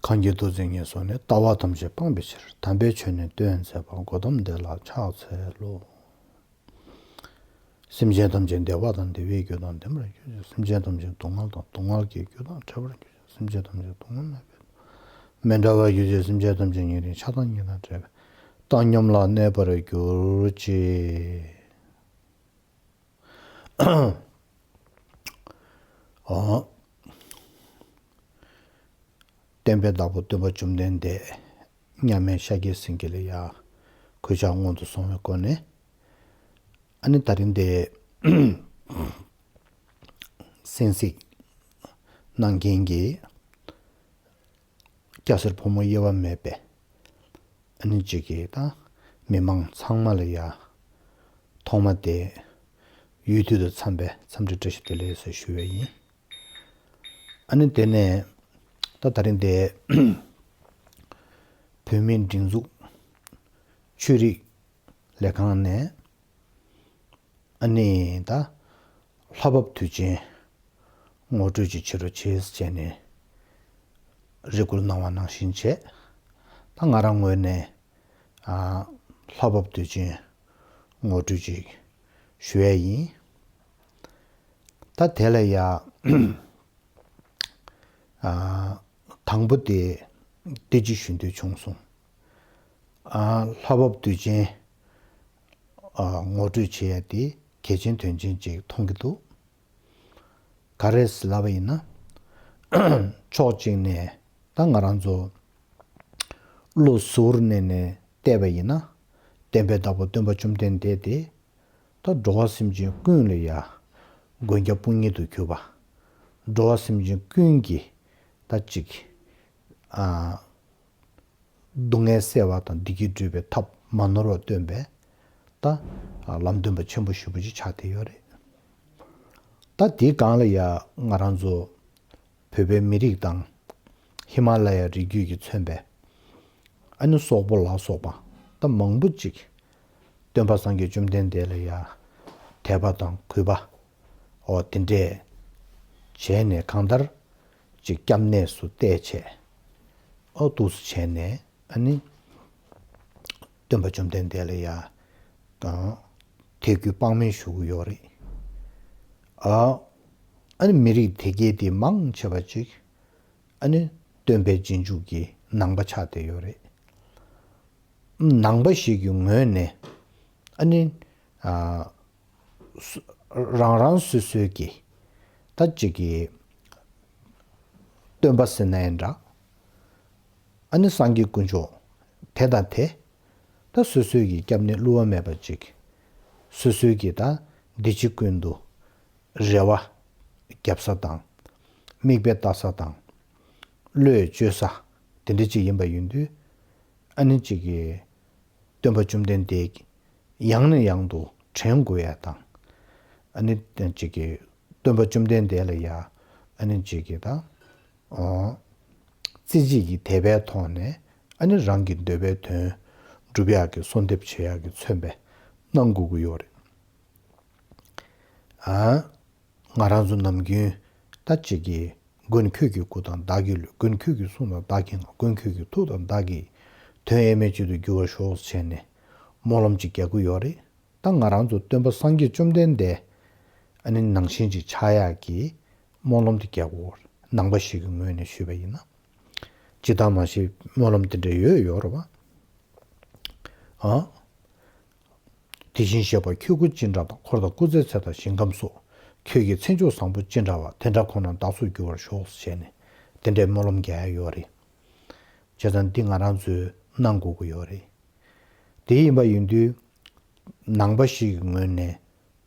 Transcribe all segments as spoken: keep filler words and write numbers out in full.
གང་གིས་ཐུགས་བརྩེ་ཉེར་བཟུང་ནས། ལྟ་བ་ཐམས་ཅད་སྤང་བའི་ཕྱིར། དམ་པའི་ཆོས་ནི་སྟོན་མཛད་པ། གོའུ་ཏམ་དེ་ལ་ཕྱག་འཚལ་ལོ། སེམས་ཅན་ཐམས་ཅད་བདེ་བ་དང་བདེ་བའི་རྒྱུ་དང་ལྡན་པར་གྱུར་ཅིག། སེམས་ཅན་ཐམས་ཅད་སྡུག་བསྔལ་དང་སྡུག་བསྔལ་གྱི་རྒྱུ་དང་བྲལ་བར་གྱུར་ཅིག། སེམས་ཅན་ཐམས་ཅད་སྡུག་བསྔལ་མེད་པའི་མི་འདྲ་བར་གྱུར་ཅིག། སེམས་ཅན་ཐམས་ཅད་ཉེ་རིང་ཆགས་སྡང་གཉིས་དང་བྲལ་བའི་བཏང་སྙོམས་ལ་གནས་པར་གྱུར་ཅིག། ཨོ། སྟོན་པའི་བདག་པོ་སྟོན་པ་བཅོམ་ལྡན་འདས་མཉམ་མེད་ཤཱཀྱའི་སེང་གེ་ལ་ཡ་གུས་ཕྱག་སྔོན་དུ་སོང་བའི་སྒོ་ནས། ཨ་ནི་ད་རིང་འདི་གསན་གཟིགས་གནང་མཁན་གྱི་སྐྱ་སེར་ཕོ་མོ་དབྱེ་བ་མེད་པའི་ཨ་ནི་གཅིག་གིས་ད་མི་མང་ཚང་མ་ལ་ཡ་ཐོག་མ་དེ་ཡུལ་དུས་དང་འཚམས་པའི་འཚམས་འདྲི་བཀྲ་ཤིས་བདེ་ལེགས་ཟེར་ཞུ་བ་ཡིན། ཨ་ནི་དེ་ནས་ད་ད་རིང་དེ་བོད་མིའི་སྒྲིག་འཛུགས་ཆོས་རིག་ལས་ཁང་ནས་ཨ་ནི་ད་ལྷ་བབས་དུས་ཆེན་ངོ་སྤྲོད་ཅིག་བྱེད་རོགས་བྱེད་ཟེར་ནས་རེ་སྐུལ་གནང་བ་ནང་བཞིན་བྱས། ད་ང་རང་ངོས་ནས་ཨ་ལྷ་བབས་དུས་ཆེན་ངོ་སྤྲོད་ཅིག་ཞུ་ཡས་ཡིན། ད་དེ་ལ་ཡ་ཨ་དང་པོ་དེ་འདི་གཅིག་ཞུ་འདོད་བྱུང་སོང་། ཨ་ལྷ་བབས་དུས་ཆེན་ཨ་ངོ་སྤྲོད་བྱེད་ཡ་དེ་གལ་ཆེན་དོན་ཆེན་ཅིག་མཐོང་གི་འདུག། ག་རེ་ཟེར་ལབ་པ་ཡིན་ན། ཕྱོགས་གཅིག་ནས་ད་ང་རང་ཚོ་བློ་གཟུ་བོར་གནས་ནས་བལྟས་པ་ཡིན་ན། སྟོན་པའི་བདག་པོ་སྟོན་པ་བཅོམ་ལྡན་འདས་དེ་ད་འགྲོ་བ་སེམས་ཅན་ཀུན་ལ་ཡ་མགོན་སྐྱབས་དཔུང་གཉེན་དུ་གྱུར་པ། འགྲོ་བ་སེམས་ཅན་ཀུན་གྱི་ད་ཅིག་ཨ་སྡུག་བསྔལ་སེལ་བ་དང་བདེ་སྐྱིད་སྒྲུབ་པའི་ཐབས་མ་ནོར་བ་སྟོན་པའི་ད་ལམ་སྟོན་པ་ཆེན་པོ་ཞེ་པོ་ཅིག་ཆགས་བསྡད་ཡོད་རེད། ད་དེའི་སྒང་ལ་ཡ་ང་རང་ཚོ་བོད་པའི་མི་རིགས་དང་ཧི་མ་ལ་ཡ་རི་རྒྱུད་ཀྱིས་མཚོན་པའི་ཨ་ནི་སོག་པོ་ལ་སོགས་པ་ད་མང་པོ་ཅིག་སྟོན་པ་སངས་རྒྱས་བཅོམ་ལྡན་འདས་ལ་ཡ་དད་པ་དང་གུས་པ་འོ་དེ་འདྲས་བྱས་ནས་གང་ལྟར་ཅིག་སྐྱབས་གནས་སུ་བལྟས་བྱས། ཨོ་འདུག་སེ་བྱས་ནས་ཨ་ནི་སྟོན་པ་བཅོམ་ལྡན་འདས་ལ་ཡ་དང་དད་གུས་དཔག་མེད་ཞུ་གི་ཡོད་རེད། ཨ་ཨ་ནི་མི་རིགས་དེ་གས་དེ་མང་ཆེ་བ་ཅིག་ཨ་ནི་སྟོན་པའི་རྗེས་འཇུག་གི་ནང་པ་ཆགས་བསྡད་ཡོད་རེད། ནང་པ་ཞིག་གི་ངོས་ནས་ཨ་ནི་ཨ་སུ་རང་རང་སོ་སོའི་གི་ད་ཅིག་གི་སྟོན་པ་ཟེར་ན་ཡང་འདྲ། ཨ་ནི་སངས་རྒྱས་དཀོན་མཆོག་དེ་དང་དེ་ད་སོ་སོའི་གི་སྐྱབས་གནས་བསླུ་བ་མེད་པ་ཅིག་སོ་སོའི་གི་ད་འདི་ཕྱི་ཀུན་ཏུ་རེ་བ་རྒྱབ་ས་དང་། མིག་དཔེ་ལྟ་ས་དང་། བློས་བཅོལ་ས་དེ་འདྲ་ཅིག་ཡིན་པ་ཡིན་དུས། ཨ་ནི་ཅིག་གི་སྟོན་པ་བཅོམ་ལྡན་འདས་ཡང་ནས་ཡང་དུ་དྲན་དགོས་ཡ་དང་། ཨ་ནི་ཅིག་གི་སྟོན་པ་བཅོམ་ལྡན་འདས་ལ་ཡ་ཨ་ནི་ཅིག་གི་ད་ཨོ་རྩེ་གཅིག་གི་དད་པའི་ཐོག་ནས་ཨ་ནི་རང་གི་འདོད་པའི་དོན་སྒྲུབ་ཡག་གི་གསོལ་འདེབས་བྱེད་ཡག་གི་མཚོན་པའི་གནང་དགོས་ཀྱི་ཡོད་རེད། ཨ། ང་རང་ཚོ་ནམ་རྒྱུན་ད་ཅིག་གིས་མགོན་ཁྱོད་ཀྱི་སྐུ་དང་བདག་གི་ལུས། མགོན་ཁྱོད་ཀྱི་གསུང་དང་བདག་གི་ངག། མགོན་ཁྱོད་ཀྱི་ཐུགས་དང་བདག་གི་དོན། དབྱེར་མེད་གཅིག་ཏུ་འགྱུར་བར་ཤོག་ཟེར་ནས་སྨོན་ལམ་ཅིག་རྒྱག་གི་ཡོད་རེད། ད་ང་རང་ཚོ་སྟོན་པ་སངས་རྒྱས་བཅོམ་ལྡན་འདས་ཨ་ནི་ནང་བཞིན་ཅིག་ཆགས་ཡག་གི་སྨོན་ལམ་དེ་རྒྱག་དགོས། ནང་པ་ཞིག་གི་ངོས་ནས་ཞུས་པ་ཡིན་ན། ཇི་ལྟར་མ་ཤེས་སྨོན་ལམ་དེ་འདྲ་ཡོད་ཡོད་རེད་བ། ཨ། དེ་བཞིན་གཤེགས་པ་ཁྱོད་སྐུ་ཅི་འདྲ་དང་། འཁོར་དང་སྐུ་ཚེའི་ཚད་དང་ཞིང་ཁམས་སོགས། ཁྱོད་ཀྱི་མཚན་མཆོག་བཟང་པོ་ཅི་འདྲ་བ། དེ་འདྲ་ཁོ་ན་བདག་སོགས་འགྱུར་བར་ཤོག་ཟེར་ནས་དེ་འདྲའི་སྨོན་ལམ་རྒྱག་ཡ་ཡོད་རེད། བྱས་ཙང་འདི་ང་རང་ཚོས་གནང་དགོས་ཀྱི་ཡོད་རེད། དེ་ཡིན་པ་ཡིན་དུས་ནང་པ་ཞིག་གི་ངོས་ནས་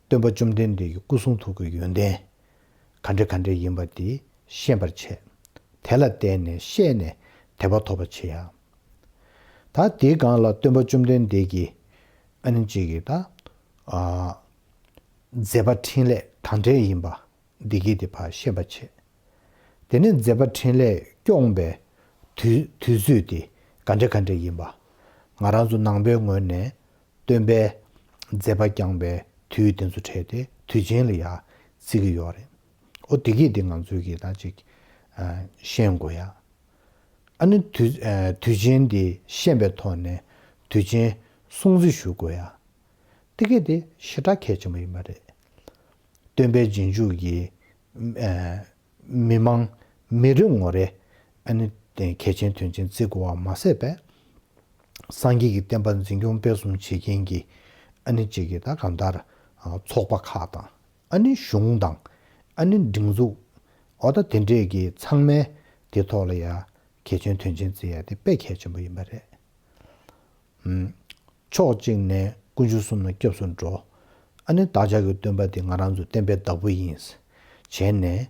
སྟོན་པ་བཅོམ་ལྡན་འདས་ཀྱི་སྐུ་གསུང་ཐུགས་ཀྱི་ཡོན་ཏན་ག་འདྲ་ག་འདྲ་ཡིན་པ་དེ་ཤེས་པར་བྱས། དེ་ལ་བརྟེན་ནས་ཤེས་ནས་དད་པ་ཐོབ་པ་བྱེད་ཡ། ད་དེའི་སྒང་ལ་སྟོན་པ་བཅོམ་ལྡན་འདས་ཀྱི་ཨ་ནི་གཅིག་གི་ད་ཨ་མཛད་པ་འཕྲིན་ལས་གང་འདྲ་ཡིན་པ་འདི་གི་དེ་ཕར་ཤེས་པ་བྱེད། དེ་ནས་མཛད་པ་འཕྲིན་ལས་སྐྱོང་བའི་དུས་དུས་ཚོད་དེ་ག་འདྲ་ག་འདྲ་ཡིན་པ། ང་རང་ཚོ་ནང་པའི་ངོས་ནས་སྟོན་པའི་མཛད་པ་བསྐྱངས་པའི་དུས་དེ་ཚོ་འཕྲལ་ཏེ་དུས་ཆེན་ལ་ཡ་བརྩི་གི་ཡོད་རེད། ཨོ་དེ་གི་དེ་ང་ཚོའི་གི་ད་ཅིག་ཨ་ཤེས་དགོས་ཡ། ཨ་ནི་དུས་ཨ་དུས་ཆེན་འདི་ཤེས་པའི་ཐོག་ནས་དུས་ཆེན་སྲུང་བརྩི་ཞུ་དགོས་ཡ། དེ་གས་དེ་ཞེ་དྲག་གལ་ཆེན་པོ་ཡིན་པ་རེད། སྟོན་པའི་རྗེས་འཇུག་གི་ཨ་མི་མང་མི་རེ་ངོ་རེ་ཨ་ནི་གལ་ཆེན་དོན་ཆེན་བརྩི་དགོས་པ་མ་ཟད་པས། སངས་རྒྱས་ཀྱི་བསྟན་པ་འཛིན་སྐྱོང་སྤེལ་གསུམ་བྱེད་མཁན་གྱི་ཨ་ནི་གཅིག་གི་ད་གང་ལྟར་ཨ་ཚོགས་པ་ཁག་དང་། ཨ་ནི་གཞུང་དང་། ཨ་ནི་སྒྲིག་འཛུགས། འོ་ད་དེ་འདྲས་ཀྱི་ཚང་མས་དེ་ཐོག་ལ་ཡ་གལ་ཆེན་དོན་ཆེན་བརྩི་ཡ་དེ་དཔེ་གལ་ཆེན་པོ་ཡིན་པ་རེད། ཕྱོགས་གཅིག་ནས་དཀོན་མཆོག་གསུམ་ལ་སྐྱབས་སུ་འགྲོ། ཨ་ནི་བདག་ཅག་གི་སྟོན་པ་འདི་ང་རང་ཚོའི་བསྟན་པའི་བདག་པོ་ཡིན། བྱས་ནས་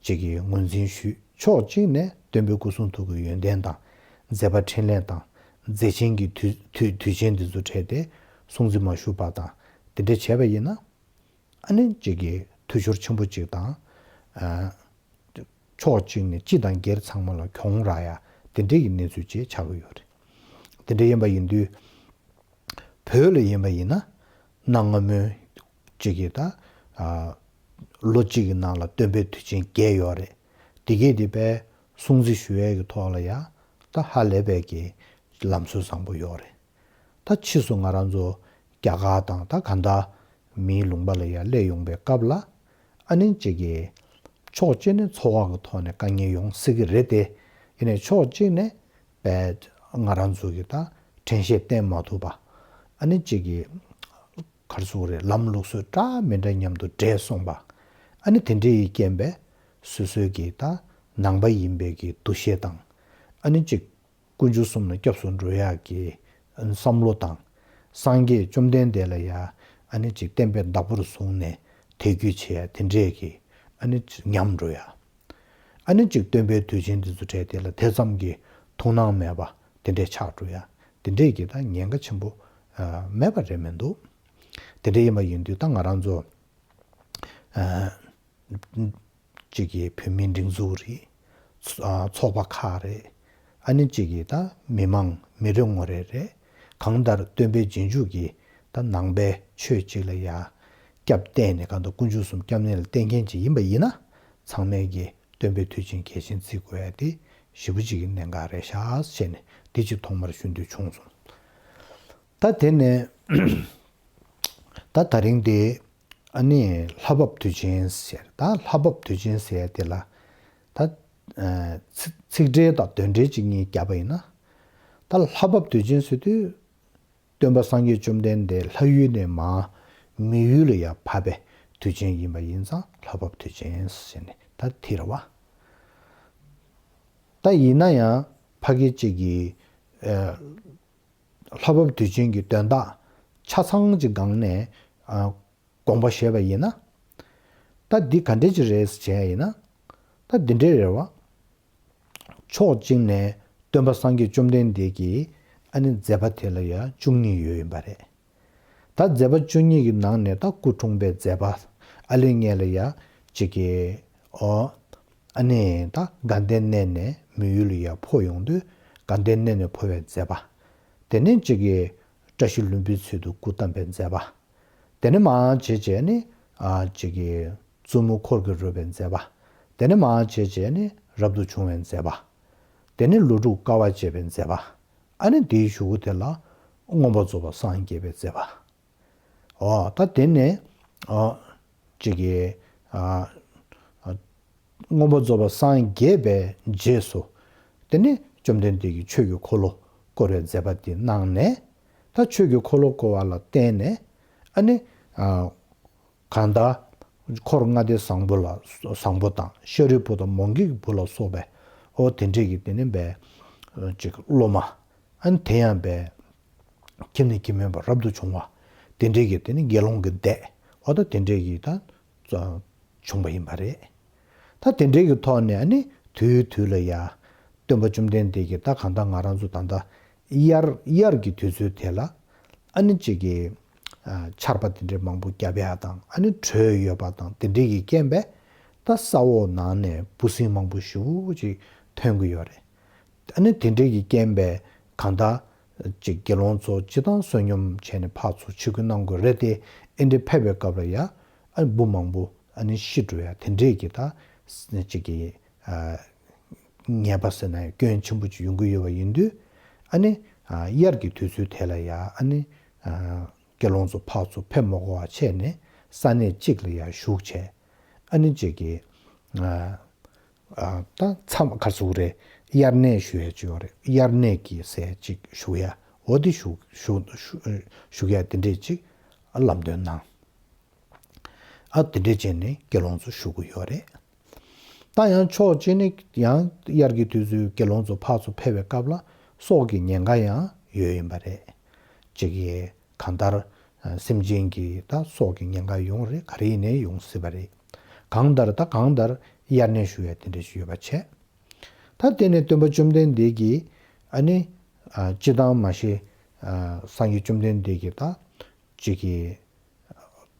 ཅིག་གི་ངོས་འཛིན་ཞུས། ཕྱོགས་གཅིག་ནས་སྟོན་པའི་སྐུ་གསུང་ཐུགས་ཀྱི་ཡོན་ཏན་དང་། མཛད་པ་འཕྲིན་ལས་དང་། མཛད་ཆེན་གྱི་དུས་དུས་དུས་ཆེན་འདི་ཚོ་འཕྲད་དེ་སྲུང་བརྩི་མ་ཞུས་པ་དང་། དེ་འདྲ་བྱས་པ་ཡིན་ན། ཨ་ནི་གཅིག་གི་འཐུས་ཤོར་ཆེན་པོ་གཅིག་དང་། ཨ་ཕྱོགས་གཅིག་ནས་སྤྱི་དང་སྒེར་ཚང་མ་ལ་གྱོང་རག་ཡ་དེ་འདྲའི་གི་གནས་ཚུལ་ཅིག་ཆགས་ཀྱི་ཡོད་རེད། དེ་འདྲ་ཡིན་པ་ཡིན་དུས། བོད་ལ་ཡིན་པ་ཡིན་ན། གནའ་སྔ་མོའི་གཅིག་གི་ད་ཨ་ལོ་གཅིག་གི་ནང་ལ་སྟོན་པའི་དུས་ཆེན་བརྒྱད་ཡོད་རེད། དེ་གས་དེ་དཔེ་སྲུང་བརྩི་ཞུ་ཡས་ཀྱི་ཐོག་ལ་ཡ་ད་ཧ་ལས་པའི་གི་ལམ་སྲོལ་བཟང་པོ་ཡོད་རེད། ད་ཕྱིས་སུ་ང་རང་ཚོ་རྒྱ་གར་དང་ད་ག་འདྲ་མིའི་ལུང་པ་ལ་ཡ་སླེབས་ཡོང་པའི་སྐབས་ལ། ཨ་ནི་གཅིག་གི་ཕྱོགས་གཅིག་ནས་འཚོ་བ་གི་ཐོག་ནས་དཀའ་ངལ་ཡོང་སྲིད་ཀྱི་རེད་དེ། ཡིན་ནའི་ཕྱོགས་གཅིག་ནས་པས་ང་རང་ཚོ་གི་ད་དྲན་ཤེས་བསྟེན་མ་ཐུབ་པ། ཨ་ནི་གཅིག་གི་ག་རེ་ཟེར་དགོས་རེད། ལམ་ལུགས་སྲོལ་འདྲ་མི་འདྲ་མཉམ་དུ་འདྲེས་སོང་པ། ཨ་ནི་དེ་འདྲ་ཡི་རྐྱེན་པས་སོ་སོའི་གི་ད་ནང་པ་ཡིན་པའི་གི་འདུ་ཤེས་དང་། ཨ་ནི་གཅིག་དཀོན་མཆོག་གསུམ་ལ་སྐྱབས་སུ་འགྲོ་ཡག་གི་བསམ་བློ་དང་། སངས་རྒྱས་བཅོམ་ལྡན་འདས་ལ་ཡ་ཨ་ནི་གཅིག་བསྟན་པའི་བདག་པོར་བཟུང་ནས་དད་གུས་བྱེད་ཡ་དེ་འདྲས་ཀྱི་ཨ་ནི་ཉམས་འགྲོ་ཡ། ཨ་ནི་གཅིག་སྟོན་པའི་དུས་ཆེན་འདི་ཚོ་འཕྲད་དེ་ལ་དེ་ཙམ་གྱི་ཐུགས་སྣང་མེད་པ་དེ་འདྲས་ཆགས་འགྲོ་ཡ། དེ་འདྲས་ཀྱི་ད་ཉེན་ཁ་ཆེན་པོ་ཨ་མེད་པ་རེད་མི་འདུག་དེ་འདྲས་ཡིན་པ་ཡིན་དུས་ད་ང་རང་ཚོ་ཨ། གཅིག་གི་བོད་མིའི་སྒྲིག་འཛུགས་རེད། ཚོ་ཨ་ཚོགས་པ་ཁག་རེད། ཨ་ནི་གཅིག་གི་ད་མི་མང་མི་རེ་ངོ་རེ་རེད། གང་ལྟར་སྟོན་པའི་རྗེས་འཇུག་གི་ད་ནང་པའི་ཆོས་གཅིག་ལ་ཡ་སྐྱབས་བསྟེན་ནས། གང་ལྟར་དཀོན་མཆོག་གསུམ་སྐྱབས་གནས་ལ་བསྟེན་མཁན་ཅིག་ཡིན་པ་ཡིན་ན། ཚང་མས་ཀྱི་སྟོན་པའི་དུས་ཆེན་གལ་ཆེན་བརྩི་དགོས་ཡ་དེ་ཞེ་པོ་ཅིག་གི་གནད་འགག་རེད་ཤག་བྱས་ནས་འདི་གཅིག་ཐོག་མར་ཞུ་འདོད་བྱུང་སོང་། ད་དེ་ནས་ད་ད་རིང་དེ་ཨ་ནི་ལྷ་བབས་དུས་ཆེན་ཟེར། ད་ལྷ་བབས་དུས་ཆེན་ཟེར་དེ་ལ་ད་ཨ་ཚིག་ཚིག་འགྲེལ་དང་དོན་འགྲེལ་གཅིག་གཉིས་བརྒྱབ་པ་ཡིན་ན། ད་ལྷ་བབས་དུས་ཆེན་ཟེར་དུས་སྟོན་པ་སངས་རྒྱས་བཅོམ་ལྡན་འདས་ལྷ་ཡུལ་ནས་མར་མི་ཡུལ་ལ་ཡར་བབས་པའི་དུས་ཆེན་ཡིན་པ་ཡིན་ཙང་ལྷ་བབས་དུས་ཆེན་ཟེར་ནས་ད་དེ་རེད་བ། ད་ཡིན་ན་ཡང་ཕ་གི་གཅིག་གིས་ཨ། ལྷ་བབས་དུས་ཆེན་གྱི་དོན་དག་ཆ་ཚང་གཅིག་སྒང་ནས་ཨ་དགོངས་པ་བཞེས་པ་ཡིན་ན། ད་འདི་ག་འདྲས་ཅིག་རེད་ཟེར་བྱས་ཡིན་ན། ད་འདི་འདྲས་རེད་བ། ཕྱོགས་གཅིག་ནས་སྟོན་པ་སངས་རྒྱས་བཅོམ་ལྡན་འདས་ཀྱི་ཨ་ནི་མཛད་པ་དེ་ལ་ཡང་བཅུ་གཉིས་ཡོད་ཡིན་པ་རེད། ད་མཛད་པ་བཅུ་གཉིས་ཀྱི་ནང་ནས་ད་སྐུ་འཁྲུངས་པའི་མཛད་པ་ཨ་ལེ་ངེ་ལ་ཡ་གཅིག་གི་ཨོ། ཨ་ནི་ད་དགའ་ལྡན་གནས་ནས་མི་ཡུལ་ལ་ཡ་འཕོ་ཡོང་དུས་དགའ་ལྡན་གནས་ནས་འཕོ་བའི་མཛད་པ། དེ་ནས་གཅིག་གི་བཀྲ་ཤིས་ལྷུན་པོའི་ཚུལ་དུ་སྐུ་བལྟམས་པའི་མཛད་པ། དེ་ནས་མར་བྱས་བྱས་ནི་ཨ་གཅིག་གི་བཙུན་མོ་འཁོར་གྱིས་རོལ་བའི་མཛད་པ། དེ་ནས་མར་བྱས་བྱས་ནི་རབ་ཏུ་བྱུང་བའི་མཛད་པ། དེ་ནས་ལོ་དྲུག་དཀའ་བ་སྤྱད་པའི་མཛད་པ། ཨ་ནི་དེའི་གཞུག་གུ་དེ་ལ་མངོན་པར་རྫོགས་པར་སངས་རྒྱས་པའི་མཛད་པ། ཨོ་ད་དེ་ནས་ཨོ་གཅིག་གི་ཨ་ཨ་མངོན་པར་རྫོགས་པར་སངས་རྒྱས་པའི་རྗེས་སུ། དེ་ནས་བཅོམ་ལྡན་འདས་ཀྱིས་ཆོས་ཀྱི་འཁོར་ལོ་བསྐོར་བའི་མཛད་པ་དེ་གནང་ནས། ད་ཆོས་ཀྱི་འཁོར་ལོ་བསྐོར་བ་ལ་བརྟེན་ནས་ཨ་ནི་ཨ་གང་ལྟར་འཁོར་ལྔ་སྡེ་བཟང་པོ་ལ་བཟང་པོ་དང་ཤཱ་རིའི་བུ་དང་མོའུ་འགལ་གྱི་བུ་ལ་སོགས་པའི་ཨོ་དེ་འདྲས་ཀྱི་དེ་ནི་པའི་ཅིག་སློབ་མ། ཨ་ནི་དེ་ཡང་པའི་ཁྱིམ་ནས་ཁྱིམ་མེད་པར་རབ་ཏུ་བྱུང་བ། དེ་འདྲས་ཀྱི་དེ་ནི་དགེ་སློང་གི་སྡེ་ཨོ་ད་དེ་འདྲས་ཀྱི་ད་བྱུང་བ་ཡིན་པ་རེད། ད་དེ་འདྲའི་གི་ཐོག་ནས་ཨ་ནི་དུས་དུས་ལ་ཡ་སྟོན་པ་བཅོམ་ལྡན་འདས་ཀྱིས་ད་གང་ལྟར་ང་རང་ཚོ་ད་ལྟ་དབྱར་དབྱར་གྱི་དུས་ཚོད་དེ་ལ་ཨ་ནི་གཅིག་གི་ཨ་ཆར་པ་དེ་འདྲའི་མང་པོ་བརྒྱབ་ཡ་དང་ཨ་ནི་དྲོད་ཡོད་པ་དང་དེ་འདྲའི་གི་རྐྱེན་པས་ད་ས་འོག་ནང་ནས་འབུ་སྲིན་མང་པོ་ཞེ་པོ་ཅིག་ཐོན་གྱི་ཡོད་རེད། ཨ་ནི་དེ་འདྲའི་གི་རྐྱེན་པས་གང་ལྟར་ཅིག་དགེ་སློང་ཚོ་སྤྱིར་བཏང་བསོད་སྙོམས་བྱས་ནས་ཕར་ཚུར་ཆིབས་བསྒྱུར་གནང་དགོས་རེད་དེ། ཨེ་འདྲ་ཕེབས་པའི་སྐབས་ལ་ཡ་ཨ་འབུ་མང་པོ་ཨ་ནི་ཤི་འགྲོ་ཡ་དེ་འདྲས་ཀྱི་ད་ཅིག་གི་ཨ་ ངེས་པ་ཟེར་ན་ཡང་སྐྱོན་ཆེན་པོ་ཅིག་ཡོང་གི་ཡོད་པ་ཡིན་དུས། ཨ་ནི་ཨ་དབྱར་གྱི་དུས་ཚོད་དེ་ལ་ཡ་ཨ་ནི་ཨ་དགེ་སློང་ཚོ་ཕར་ཚུར་ཕེབས་མ་དགོས་པ་བྱས་ནས་ས་གནས་གཅིག་ལ་ཡ་བཞུགས་བྱས། ཨ་ནི་གཅིག་གི་ཨ་ཨ་ད་མཚམས་ག་ཚོད་རེད། དབྱར་གནས་ཞུ་ཡ་ཅིག་ཡོད་རེད། དབྱར་གནས་ཀྱི་ཟས་ཅིག་ཞུ་ཡ། འོ་དེ་ཞུ་ཞུ་ཞུ་ཞུ་ཡ་དེ་འདྲས་ཅིག་ལམ་སྟོན་གནང་། ཨ་དེ་འདྲས་བྱས་ནས་དགེ་སློང་ཚོ་བཞུགས་ཀྱི་ཡོད་རེད། ད་ཡང་ཕྱོགས་གཅིག་ནས་ཡང་དབྱར་གྱི་དུས་ཚོད་དགེ་སློང་ཚོ་ཕར་ཚུར་ཕེབས་པའི་སྐབས་ལ་སྲོག་གི་ཉེན་ཁ་ཡང་ཡོད་ཡིན་པ་རེད། གཅིག་གིས་གང་ལྟར་ཨ་སེམས་ཅན་གྱི་ད་སྲོག་གི་ཉེན་ཁ་ཡོང་རེད། ག་རེ་ཡིན་ནའི་ཡོང་སྲིད་པ་རེད། གང་ལྟར་ད་གང་ལྟར་དབྱར་གནས་ཞུ་ཡ་དེ་འདྲ་ཞིག་ཡོད་པ་བྱས། ད་དེ་ནས་སྟོན་པ་བཅོམ་ལྡན་འདས་ཀྱིས་ཨ་ནི་ཨ་སྤྱིར་བཏང་མ་གཞི་ཨ་སངས་རྒྱས་བཅོམ་ལྡན་འདས་ཀྱིས་ད་གཅིག་གིས་